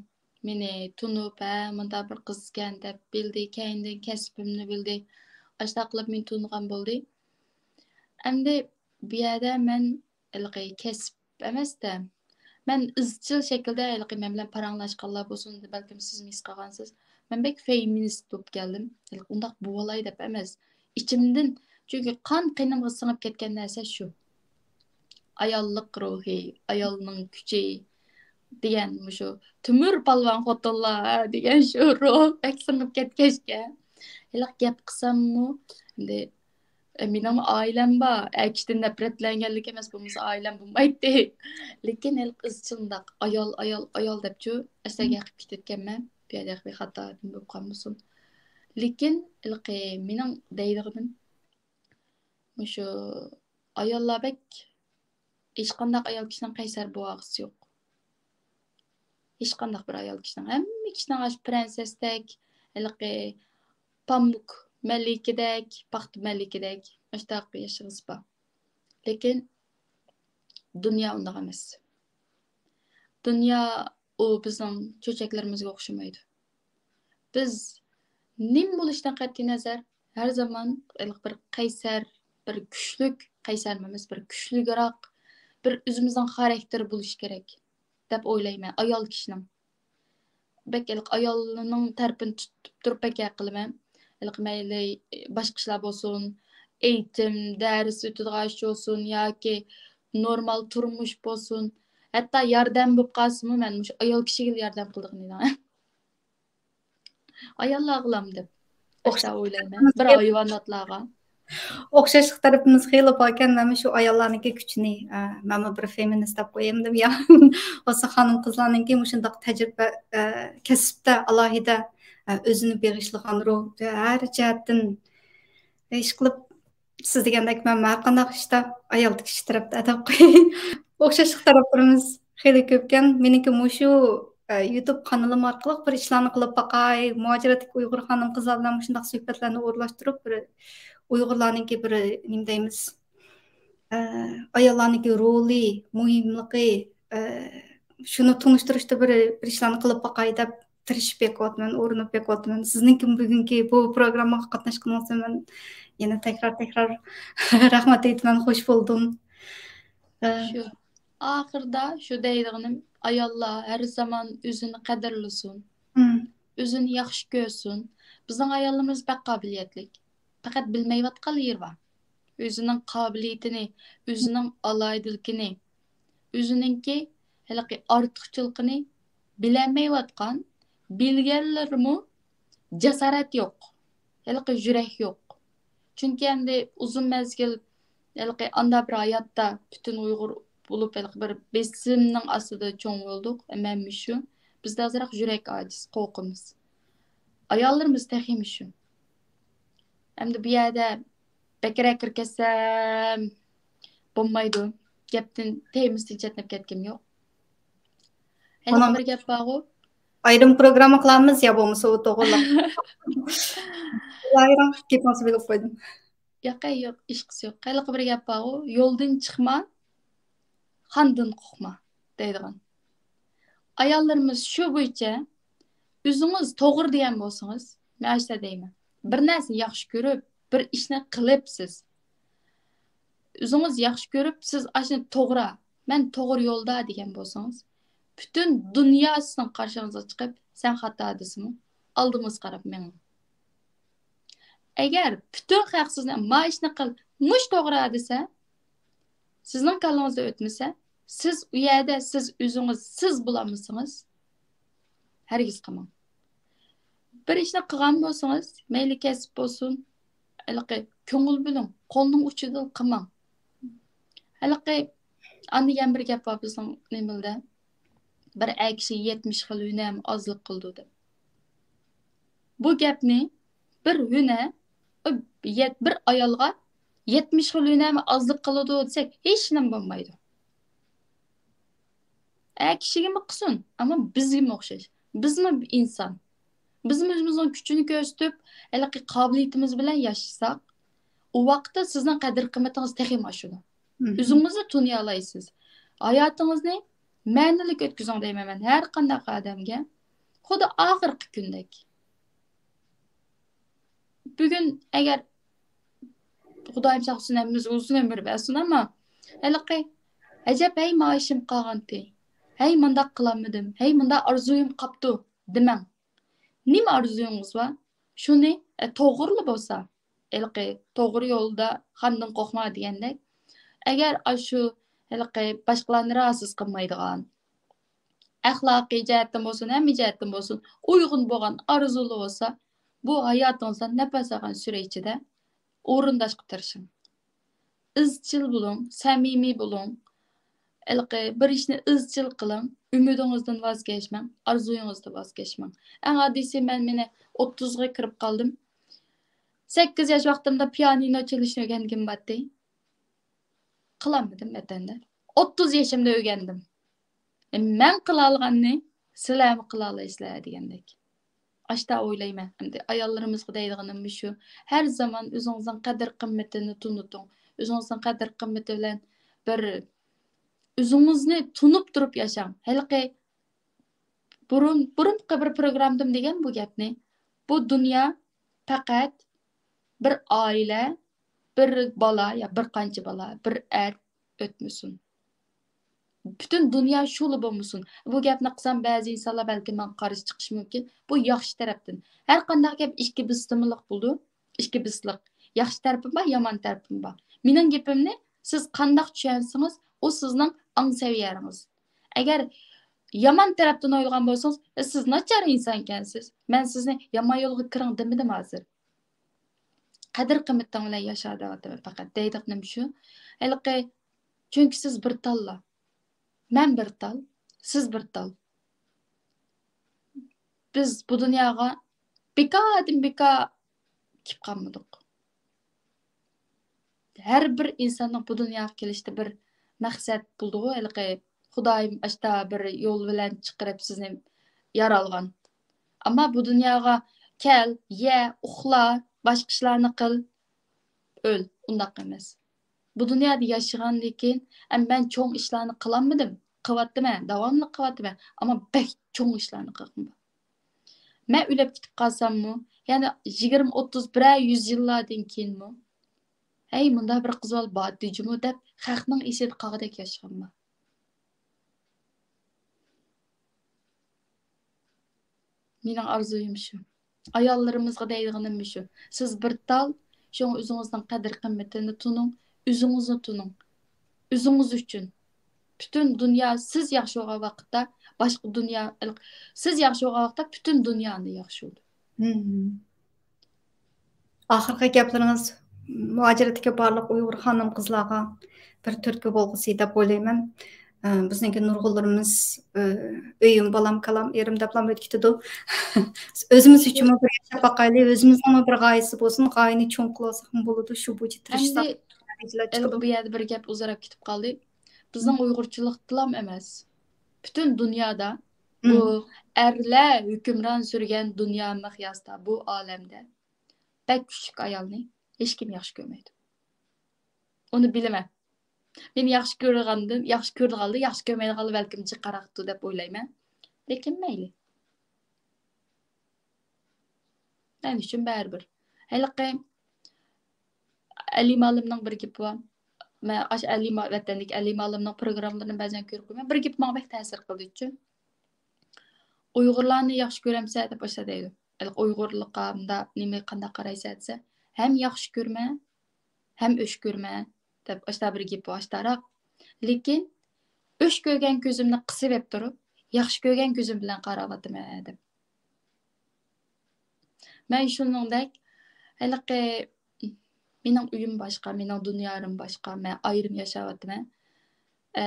مېنى تونۇپ، ھە، مۇنداق بىر قىزكەن دەپ بىلدى. كەينىدىن كەسپىمنى بىلدى. ئاشۇنداق قىلىپ مېنى تونۇغان بولدى. ئەمدى بۇ يەردە مەن ھېلىقى كەسىپ ئەمەستە، مەن ئىزچىل شەكىلدە ھېلىقى مەن بىلەن پاراڭلاشقانلار بولسۇن، بەلكىم سىزمۇ ھېس قىلغانسىز. مەن بەك فېمىنىست بولۇپ كەلدىم. ھېلىقى ئۇنداق بولالاي دەپ ئەمەس. ئىچىمدىن، چۈنكى قان قېنىمغا سىڭىپ كەتكەن نەرسە شۇ. ئاياللىق روھى، ئايالنىڭ كۈچى دېگەن مۇشۇ تۆمۈر پالۋان خوتۇنلار دېگەن شۇ روھ بەك سىڭىپ كەتكەچكە، ھېلىقى گەپ قىلساممۇ، ئەمدى، ئە، مېنىڭمۇ ئائىلەم بار، ئەكىشتىن نەپرەتلەنگەنلىك ئەمەس، بولمىسا ئائىلەم بولمايتتى. لېكىن ھېلىقى ئىزچىل مۇنداق ئايال، ئايال، ئايال دەپچۇ، ئەسلىگە قىلىپ كېتىپتىكەنمەن، بۇ يەردە بىر خاتا بولۇپ قالمىسۇن. لېكىن ھېلىقى مېنىڭ دەيدىغىنىم، مۇشۇ ئاياللار بەك، ھېچقانداق ئايال كىشىنىڭ قەيسەر بولغۇسى يوق. ھېچقانداق بىر ئايال كىشىنىڭ، ھەممە كىشىنىڭ ئاشۇ پرىنسېستەك، ھېلىقى پامۇك مەلىكىدەك، پاختا مەلىكىدەك، ئاشۇنداق ياشىغۇسى بار. لېكىن دۇنيا ئۇنداق ئەمەس. دۇنيا ئۇ بىزنىڭ چۆچەكلىرىمىزگە ئوخشىمايدۇ. بىز نېمە بولۇشتىن قەتئىينەزەر، ھەر زامان بىر قەيسەر، بىر كۈچلۈك، قەيسەر ئەمەس، بىر كۈچلۈكرەك، بىر ئۆزىمىزنىڭ خاراكتېرى بولۇشى كېرەك دەپ ئويلايمەن ئايال كىشىنىڭ. بەك ھېلىقى ئايالنىڭ تەرىپىنى تۇتۇپ تۇرۇپ بەك ھەق قىلىمەن. ھېلىقى مەيلى باشقا ئىشلار بولسۇن، ئېيتىم، دەرس ئۆتىدىغان ئىش بولسۇن ياكى نورمال تۇرمۇش بولسۇن، ھەتتا ياردەم بولۇپ قالسىمۇ، مەن مۇشۇ ئايال كىشىگىلا ياردەم قىلىدىغىنىدىم. ئاياللارغىلام دەپ ئوخشاش ئويلايمەن. بىر ھايۋاناتلارغا. ئوخشاشلىق تەرىپىمىز خېلى باركەن. مەنمۇ شۇ ئاياللارنىڭكى كۈچىنى، ئە، مەنمۇ بىر فېمىنىست دەپ قويايمىدىم يا. بولسا خانىم قىزلارنىڭكى مۇشۇنداق تەجرىبە، ئە، كەسىپتە ئالاھىدە، ئە، ئۆزىنى بېغىشلىغان روھ، ھەر جەھەتتىن، ئىشقىلىپ، سىز دېگەندەك مەن ھەر قانداق ئىشتا ئايالدىكى ئىش تەرەپتە دەپ قوياي. ئوخشاشلىق تەرەپلىرىمىز خېلى كۆپكەن. مېنىڭكى مۇشۇ، ئە، يۇتۇب قانىلىم ئارقىلىق بىر ئىشلارنى قىلىپ باقاي، مۇھاجىرەتتىكى ئۇيغۇر خانىم قىزلار بىلەن مۇشۇنداق سۆھبەتلەرنى ئورۇنلاشتۇرۇپ، بىر ئۇيغۇرلارنىڭكى بىر، نېمە دەيمىز، ئە، ئاياللارنىڭكى رولى، مۇھىملىقى، ئە، شۇنى تونۇشتۇرۇشتا بىر، بىر ئىشلارنى قىلىپ باقاي دەپ تىرىشىپ بېقىۋاتىمەن، ئۇرۇنۇپ بېقىۋاتىمەن. سىزنىڭكى بۈگۈنكى بۇ پروگراممىغا قاتناشقىنىڭىزدىن مەن يەنە تەكرار، تەكرار رەھمەت ئېيتىمەن، خوش بولدۇم. ئە، شۇ. ئاخىرىدا شۇ دەيدىغىنىم، ئاياللار ھەر زامان ئۆزىنى قەدىرلىسۇن. مم. ئۆزىنى ياخشى كۆرسۇن. بىزنىڭ ئاياللىرىمىز بەك قابىلىيەتلىك. پەقەت بىلمەيۋاتقان يېرى بار. ئۆزىنىڭ قابىلىيىتىنى، ئۆزىنىڭ ئالاھىدىلىكىنى، ئۆزىنىڭكى ھېلىقى ئارتۇقچىلىقىنى بىلەلمەيۋاتقان، بىلگەنلىرىمۇ جاسارەت يوق، ھېلىقى يۈرەك يوق. چۈنكى ئەمدى ئۇزۇن مەزگىل ھېلىقى ئاندا بىر ھاياتتا پۈتۈن ئۇيغۇر بولۇپ، ھېلىقى بىر بېسىمنىڭ ئاستىدا چوڭ بولدۇق. مەنمۇ شۇ. بىزدە ئازراق يۈرەك ئاجىز، قورقىمىز. ئاياللىرىمىز تېخىمۇ شۇ. ئەمدى بۇ يەردە بەكرەك كىرىپ كەتسەم بولمايدۇ. گەپتىن، تېمىسىدىن چەتنەپ كەتكۈم يوق. ھېلىقى بىر گەپ بارغۇ. ئايرىم پروگرامما قىلارمىز يا بولمىسا ئۇ توغرىلىق. ئايرىم گېپىڭىزنى بۆلۈپ قويدۇم. ياق، ياق، ھېچقىسى يوق. ھېلىقى بىر گەپ بارغۇ، يولدىن چىقما، خاندىن قورقما دەيدىغان. ئاياللىرىمىز شۇ بويىچە ئۆزىڭىز توغرا دېگەن بولسىڭىز، مەن ئاشۇنداق دەيمەن. بىر نەرسىنى ياخشى كۆرۈپ، بىر ئىشنى قىلىپ سىز، ئۆزىڭىز ياخشى كۆرۈپ، سىز ئاشۇنى توغرا، مەن توغرا يولدا دېگەن بولسىڭىز، پۈتۈن دۇنيا سىزنىڭ قارشىڭىزغا چىقىپ، سەن خاتا دېسىمۇ، ئالدىڭىزغا قاراپ مېڭىڭ. ئەگەر پۈتۈن خەق سىزنى ما ئىشنى قىل، مۇش توغرا دېسە، سىزنىڭ كاللىڭىزدا ئۆتمىسە، سىز ئۇ يەردە سىز ئۆزىڭىز سىز بولالمىسىڭىز، ھەرگىز قىلماڭ. بىر ئىشنى قىلغان بولسىڭىز، مەيلى كەسىپ بولسۇن، ھېلىقى كۆڭۈل بۆلۈڭ، قولنىڭ ئۇچىدىلا قىلماڭ. ھېلىقى ئاندىن يەنە بىر گەپ بار بىزنىڭ نېمىلدە، بىر ئەر كىشى يەتمىش خىل ھۈنەرمۇ ئازلىق قىلىدۇ دەپ. بۇ گەپنى بىر ھۈنەر، بىر ئايالغا يەتمىش خىل ھۈنەرمۇ ئازلىق قىلىدۇ دېسەك، ھېچنېمە بولمايدۇ. ئەر كىشىگىمۇ قىلسۇن، ئەمما بىزگىمۇ ئوخشاش. بىزمۇ ئىنسان. بىزمۇ ئۆزىمىزنىڭ كۈچىنى كۆرسىتىپ، ھېلىقى قابىلىيىتىمىز بىلەن ياشىساق، ئۇ ۋاقىتتا سىزنىڭ قەدىر قىممىتىڭىز تېخىمۇ ئاشىدۇ. مم. ئۆزىڭىزنى تونۇيالايسىز. ھاياتىڭىزنى مەنىلىك ئۆتكۈزۈڭ دەيمەن مەن ھەر قانداق ئادەمگە. خۇددى ئاخىرقى كۈندەك. بۈگۈن ئەگەر خۇدايىم ساقلىسۇن، ھەممىمىزگە ئۇزۇن ئۆمۈر بەرسۇن، ئەمما ھېلىقى، ئەجەب، ھەي، مائاشىم قالغانتى، ھەي، مۇنداق قىلالمىدىم، ھەي، مۇنداق ئارزۇيۇم قاپتۇ دېمەڭ. نېمە ئارزۇيىڭىز بار؟ شۇنى، ئە، توغرىلا بولسا، ھېلىقى توغرا يولدا خاندىن قورقما دېگەندەك، ئەگەر ئاشۇ ھېلىقى باشقىلارنى رازى قىلمايدىغان، ئەخلاقىي جەھەتتىن بولسۇن، ھەممە جەھەتتىن بولسۇن، ئۇيغۇن بولغان ئارزۇلار بولسا، بۇ ھاياتىڭىزدا نەپەس ئالغان سۈرە ئىچىدە ئورۇنداشقا تىرىشىڭ. ئىزچىل بولۇڭ، سەمىمىي بولۇڭ. ھېلىقى بىر ئىشنى ئىزچىل قىلىڭ، ئۈمىدىڭىزدىن ۋاز كەچمەڭ، ئارزۇيىڭىزدىن ۋاز كەچمەڭ. ئەڭ ئاددىيسى، مەن مېنى ئوتتۇزغا كىرىپ قالدىم. سەككىز ياش ۋاقتىمدا پىيانىنو چېلىشنى ئۆگەنگىنىم بارتى. قىلالمىدىم ۋەتەندە. ئوتتۇز يېشىمدا ئۆگەندىم. ئە، مەن قىلالىغاننى سىلەرمۇ قىلالايسىلەر دېگەندەك. ئاشتا ئويلايمەن. ئەمدى ئاياللىرىمىزغا دەيدىغىنىم مۇشۇ. ھەر زامان ئۆزىڭىزنىڭ قەدىر قىممىتىنى تونۇتۇڭ. ئۆزىڭىزنىڭ قەدىر قىممىتى بىلەن بىر ئۆزىڭىزنى تونۇپ تۇرۇپ ياشاڭ. ھېلىقى بۇرۇن، بۇرۇنقى بىر پروگراممىدىمۇ دېگەن بۇ گەپنى. بۇ دۇنيا پەقەت بىر ئائىلە، بىر بالا يا بىر قانچە بالا، بىر ئەر ئۆتمىسۇن. پۈتۈن دۇنيا شۇلا بولمىسۇن. بۇ گەپنى قىلسام، بەزى ئىنسانلار بەلكىم ماڭا قارشى چىقىشى مۇمكىن. بۇ ياخشى تەرەپتىن. ھەر قانداق گەپ ئىككى بېسىملىق بولىدۇ. ئىككى بېسىلىق. ياخشى تەرىپىمۇ بار، يامان تەرىپىمۇ بار. مېنىڭ گېپىمنى سىز قانداق چۈشەنسىڭىز، ئۇ سىزنىڭ ئاڭ سەۋىيەڭىز. ئەگەر يامان تەرەپتىن ئويلىغان بولسىڭىز، «ئە، سىز ناچار ئىنسانكەنسىز. مەن سىزنى يامان يولغا كىرىڭ دېمىدىم ھازىر. قەدىر قىممىتىڭ بىلەن ياشا» دەۋاتىمەن پەقەت. دەيدىغىنىم شۇ. ھېلىقى، چۈنكى سىز بىر تاللا. مەن بىر تال، سىز بىر تال. بىز بۇ دۇنياغا بىكاردىن بىكار كېلىپ قالمىدۇق. ھەر بىر ئىنساننىڭ بۇ دۇنياغا كېلىشتە بىر مەقسەت بولىدىغۇ، ھېلىقى خۇدايىم ئاشتا بىر يول بىلەن چىقىرىپ سىزنى يارالغان. ئەمما بۇ دۇنياغا كەل، يە، ئۇخلا، باشقا ئىشلارنى قىل، ئۆل، ئۇنداق ئەمەس. بۇ دۇنيادا ياشىغاندىن كېيىن، ئەم، مەن چوڭ ئىشلارنى قىلالمىدىم، قىلىۋاتىمەن، داۋاملىق قىلىۋاتىمەن، ئەمما بەك چوڭ ئىشلارنى قىلغىنىم بار. مەن ئۆلۈپ كېتىپ قالساممۇ، يەنە يىگىرمە، ئوتتۇز، بىرەر يۈز يىللاردىن كېيىنمۇ، «ھەي، مۇنداق بىر قىز بالا بارتى جۇمۇ» دەپ، خەقنىڭ ئېسىدە قالغۇدەك ياشىغىنىم بار. مېنىڭ ئارزۇيۇم شۇ. ئاياللىرىمىزغا دەيدىغىنىم شۇ. سىز بىر تال، شۇڭا ئۆزىڭىزنىڭ قەدىر-قىممىتىنى تونۇڭ، ئۆزىڭىزنى تونۇڭ. ئۆزىڭىز ئۈچۈن. پۈتۈن دۇنيا سىز ياخشى بولغان ۋاقىتتا، باشقا دۇنيا، سىز ياخشى بولغان ۋاقىتتا پۈتۈن دۇنيا ئەمدى ياخشى بولىدۇ. مم. ئاخىرقى گەپلىرىڭىز مۇھاجىرەتتىكى بارلىق ئۇيغۇر خانىم-قىزلارغا بىر تۈرتكە بولغۇسى دەپ ئويلايمەن. ئە، بىزنىڭكى نۇرغۇنلىرىمىز، ئە، «ئۆيۈم، بالام، كالام، ئېرىم» دەپلا ئۆتۈپ كېتىدۇ. ئۆزىمىز ئۈچۈنمۇ بىر ياشاپ باقايلى، ئۆزىمىزنىڭمۇ بىر غايىسى بولسۇن، غايىنى چوڭ قىلىۋالساقمۇ بولىدۇ، شۇ بويىچە تىرىشساق ئەمدى نەتىجىلەر چىقىدۇ. بۇ يەردە بىر گەپ ئۇزىراپ كېتىپ قالدى. بىزنىڭ ئۇيغۇرچىلىقتىلام ئەمەس. پۈتۈن دۇنيادا بۇ ئەرلەر ھۆكۈمران سۈرگەن دۇنيا مىقياسىدا، بۇ ئالەمدە بەك كۈچلۈك ئايالنى ھېچكىم ياخشى كۆرمەيدۇ. ئۇنى بىلىمەن. مېنى ياخشى كۆرىدىغاندىن، ياخشى كۆرىدىغانلار ياخشى كۆرمەيدىغانلار بەلكىم جىق قاراقتۇ دەپ ئويلايمەن. لېكىن مەيلى. مەن ئۈچۈن بەرىبىر. ھېلىقى ئەلى مالىمنىڭ بىر گېپى بار. مەن ئاشۇ ئەلى ما-، ۋەتەندىكى ئەلى مالىمنىڭ پروگراممىلىرىنى بەزەن كۆرۈپ قويىمەن. بىر گېپى ماڭا بەك تەسىر قىلدى ئۇچۇن. ئۇيغۇرلارنى ياخشى كۆرەمسەن دەپ ئاشۇ دەيدۇ. ھېلىقى ئۇيغۇرلۇققا مۇنداق نېمە قانداق قارايسەن دېسە، ھەم ياخشى كۆرمە، ھەم ئۆچ كۆرمە دەپ ئاشتا بىر گېپى بار ئاشتاراق. لېكىن ئۆچ كۆرگەن كۆزۈمنى قىسىۋېپ تۇرۇپ، ياخشى كۆرگەن كۆزۈم بىلەن قاراۋاتىمەن دەپ. مەن شۇنىڭدەك، ھېلىقى مېنىڭ ئۆيۈم باشقا، مېنىڭ دۇنيالىرىم باشقا، مەن ئايرىم ياشاۋاتىمەن. ئە،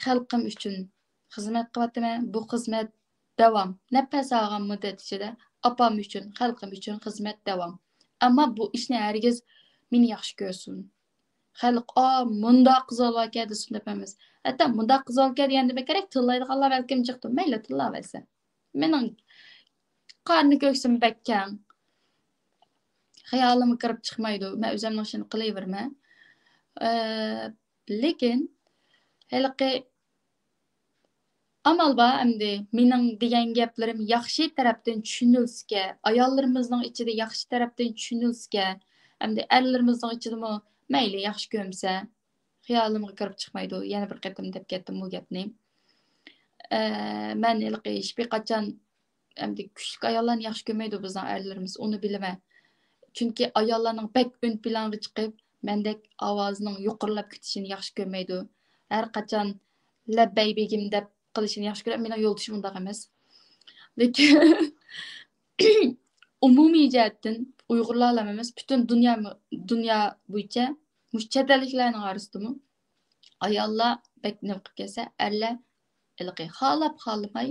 خەلقىم ئۈچۈن خىزمەت قىلىۋاتىمەن. بۇ خىزمەت داۋام. نەپەس ئالغان مۇددەت ئىچىدە ئاپام ئۈچۈن، خەلقىم ئۈچۈن خىزمەت داۋام. ئەمما بۇ ئىشنى ھەرگىز مېنى ياخشى كۆرسۇن. خەلق، «ئا، مۇنداق قىزالغانكەن» دېسۇن دەپ ئەمەس. ھەتتا مۇنداق قىزالغانكەن دېگەندە بەكرەك تىللايدىغانلار بەلكىم جىقتۇ. مەيلى، تىللاۋەرسە. مېنىڭ قارنى كۆكسۈم بەك كەڭ. خىيالىمغا كىرىپ چىقمايدۇ. مەن ئۆزۈمنىڭ ئىشىنى قىلىۋېرىمەن. ئە، لېكىن ھېلىقى ئامال بار ئەمدى. مېنىڭ دېگەن گەپلىرىم ياخشى تەرەپتىن چۈشىنىلسىكەن، ئاياللىرىمىزنىڭ ئىچىدە ياخشى تەرەپتىن چۈشىنىلسىكەن. ئەمدى ئەرلىرىمىزنىڭ ئىچىدىمۇ مەيلى، ياخشى كۆرمىسە، خىيالىمغا كىرىپ چىقمايدۇ. يەنە بىر قېتىم دەپ كەتتىم بۇ گەپنى. ئە، مەن ھېلىقى ھېچبىر قاچان ئەمدى كۈچلۈك ئاياللارنى ياخشى كۆرمەيدۇ بىزنىڭ ئەرلىرىمىز، ئۇنى بىلىمەن. چۈنكى ئاياللارنىڭ بەك ئۆن پىلانغا چىقىپ، مەندەك ئاۋازىنىڭ يۇقىرىلاپ كېتىشىنى ياخشى كۆرمەيدۇ. ھەر قاچان «لەببەي بېگىم» دەپ قىلىشىنى ياخشى كۆرەم. مېنىڭ يولدىشىم ئۇنداق ئەمەس. لېكىن ئومۇمىي جەھەتتىن ئۇيغۇرلارلا ئەمەس، پۈتۈن دۇنيا، دۇنيا بويىچە مۇشۇ چەت ئەللىكلەرنىڭ ئارىسىدىمۇ ئاياللار بەك نېمە قىلىپ كەتسە، ئەرلەر ھېلىقى خالاپ خالىماي،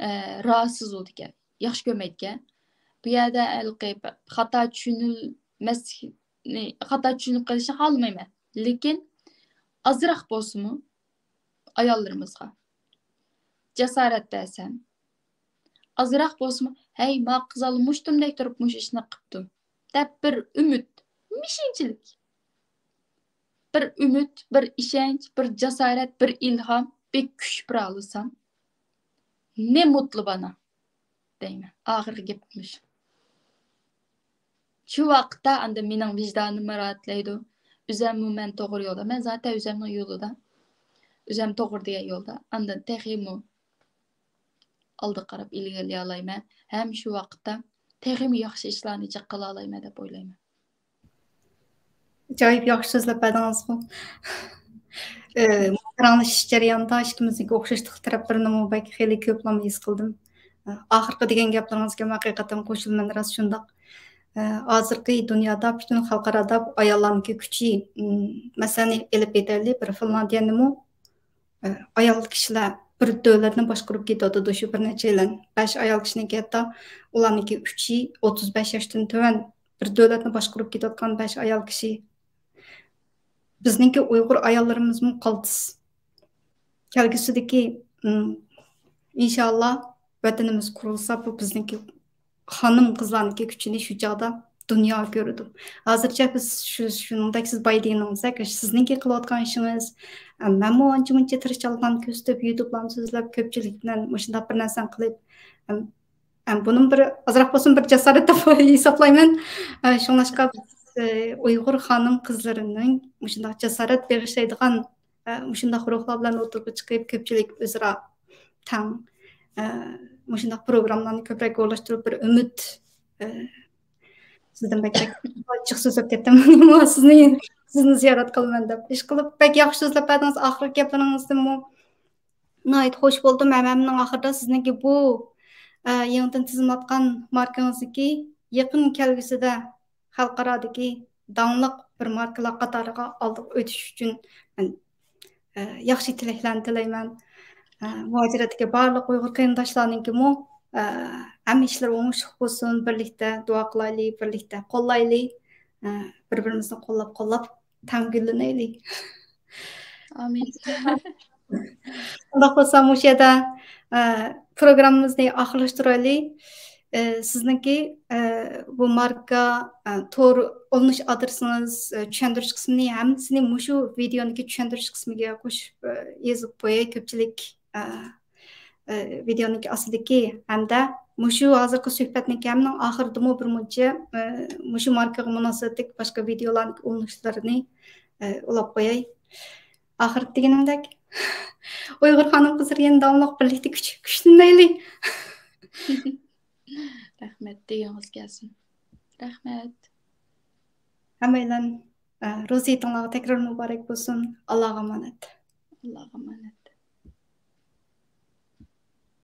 ئە، رازىسىز بولىدىكەن، ياخشى كۆرمەيدىكەن. بۇ يەردە ھېلىقى خاتا چۈشىنىلمەسلىكنى، خاتا چۈشىنىپ قېلىشنى خالىمايمەن. لېكىن ئازراق بولسىمۇ ئاياللىرىمىزغا جاسارەت بەرسەم، ئازراق بولسىمۇ، «ھەي، ما قىزال مۇشتۇمدەك تۇرۇپ مۇشۇ ئىشنى قىپتۇ» دەپ بىر ئۈمىد، مىشىنچىلىك، بىر ئۈمىد، بىر ئىشەنچ، بىر جاسارەت، بىر ئىلھام، بىر كۈچ بېرەلىسەم، نېمە مۇتلۇ بانا دەيمەن. ئاخىرقى گېپىم مۇشۇ. شۇ ۋاقىتتا ئاندىن مېنىڭ ۋىجدانىم راھەتلەيدۇ. ئۆزەممۇ مەن توغرا يولدا. مەن زاتەن ئۆزەمنىڭ يولىدا. ئۆزەم توغرا دېگەن يولدا. ئاندىن تېخىمۇ ئالدىغا قاراپ ئىلگىرىلىيەلەيمەن. ھەم شۇ ۋاقىتتا تېخىمۇ ياخشى ئىشلارنى جىق قىلالايمەن دەپ ئويلايمەن. ئاجايىپ ياخشى سۆزلەپ بەردىڭىزغۇ. ئى، پاراڭلىشىش جەريانىدا ئىككىمىزنىڭكى ئوخشاشلىق تەرەپلىرىنىمۇ بەك خېلى كۆپلەم ھېس قىلدىم. ئى، ئاخىرقى دېگەن گەپلىرىڭىزگە ھەقىقەتەن قوشۇلىمەن، راست شۇنداق. ئى، ھازىرقى دۇنيادا، پۈتۈن خەلقئارادا ئاياللارنىڭكى كۈچى، ئىم، مەسىلەنى ئېلىپ ئېيتايلى، بىر فىنلاندىيەنىمۇ، ئايال كىشىلەر بىر دۆلەتنى باشقۇرۇپ كېتىۋاتىدۇ، شۇ بىر نەچچەيلەن. بەش ئايال كىشىنىڭكى ھەتتا ئۇلارنىڭكى ئۈچى ئوتتۇز بەش ياشتىن تۆۋەن، بىر دۆلەتنى باشقۇرۇپ كېتىۋاتقان بەش ئايال كىشى. بىزنىڭكى ئۇيغۇر ئاياللىرىمىزمۇ قالتىس. كەلگۈسىدىكى، ئىم، ئىنشاللا ۋەتىنىمىز قۇرۇلسا، بۇ بىزنىڭكى خانىم قىزلارنىڭكى كۈچىنى شۇ چاغدا دۇنيا كۆرىدۇ. ھازىرچە بىز شۇ، شۇنىڭدەك سىز بايا دېگىنىڭىزدەك، سىزنىڭكى قىلىۋاتقان ئىشىڭىز، ئە، مەنمۇ ئانچە مۇنچە تىرىشچانلىقلارنى كۆرسىتىپ، يۇتۇبلارنى سۆزلەپ، كۆپچىلىك بىلەن مۇشۇنداق بىر نەرسىنى قىلىپ، ئەم، ئەم، بۇنىمۇ بىر ئازراق بولسۇن بىر جاسارەت دەپ ھېسابلايمەن. ئە، شۇڭلاشقا بىز، ئە، ئۇيغۇر خانىم قىزلىرىنىڭ مۇشۇنداق جاسارەت بېغىشلايدىغان ئە، مۇشۇنداق روھلار بىلەن ئوتتۇرىغا چىقىپ، كۆپچىلىك ئۆزئارا تەڭ، ئە، مۇشۇنداق پروگراممىلارنى كۆپرەك ئورۇنلاشتۇرۇپ، بىر ئۈمىد، ئە، سىزدىن بەك، بەك جىق سۆزلەپ كەتتىم. سىزنى، سىزنى زىيارەت قىلىمەن دەپ. ئىشقىلىپ، بەك ياخشى سۆزلەپ بەردىڭىز. ئاخىرقى گەپلىرىڭىزدىنمۇ ناھايىتى خوش بولدۇم. ھەممىنىڭ ئاخىرىدا سىزنىڭكى بۇ، ئە، يېڭىدىن تىزىملاتقان ماركىڭىزنىڭكى يېقىن كەلگۈسىدە خەلقئارادىكى داڭلىق بىر ماركىلار قاتارىغا ئالدىغا ئۆتۈش ئۈچۈن مەن، ئە، ياخشى تىلەكلەرنى تىلەيمەن. ئە، مۇھاجىرەتتىكى بارلىق ئۇيغۇر قېرىنداشلارنىڭكىمۇ، ئە، ھەممە ئىشلىرى ئوڭۇشلۇق بولسۇن، بىرلىكتە دۇئا قىلايلى، بىرلىكتە قوللايلى، ئە، بىر-بىرىمىزنى قوللاپ-قوللاپ تەڭ گۈللىنەيلى. ئامىن. شۇنداق بولسا مۇشۇ يەردە، ئە، پروگراممىمىزنى ئاخىرلاشتۇرايلى. ئە، سىزنىڭكى، ئە، بۇ ماركا، ئە، تور ئۇلىنىش ئادرېسىڭىز، ئە، چۈشەندۈرۈش قىسمىنى ھەممىسىنى مۇشۇ ۋىدېئونىڭكى چۈشەندۈرۈش قىسمىگە قوشۇپ، ئە، يېزىپ قوياي كۆپچىلىك، ئە، ئە، ۋىدېئونىڭكى ئاستىدىكى ھەمدە مۇشۇ ھازىرقى سۆھبەتنىڭكى ھەممىنىڭ ئاخىرىدىمۇ بىر مۇنچە، ئە، مۇشۇ ماركىغا مۇناسىۋەتلىك باشقا ۋىدېئولارنىڭ ئۇلىنىشلىرىنى، ئە، ئۇلاپ قوياي. ئاخىرقى دېگىنىمدەك، ئۇيغۇر خانىم قىزلىرى يەنە داۋاملىق بىرلىكتە كۈچ-، كۈچلىنەيلى. رەھمەت، دېگىڭىز كەلسۇن. رەھمەت. ھەممەيلەن، ئە، روزا ھېيتىڭلارغا تەكرار مۇبارەك بولسۇن. ئاللاغا ئامانەت. ئاللاغا ئامانەت.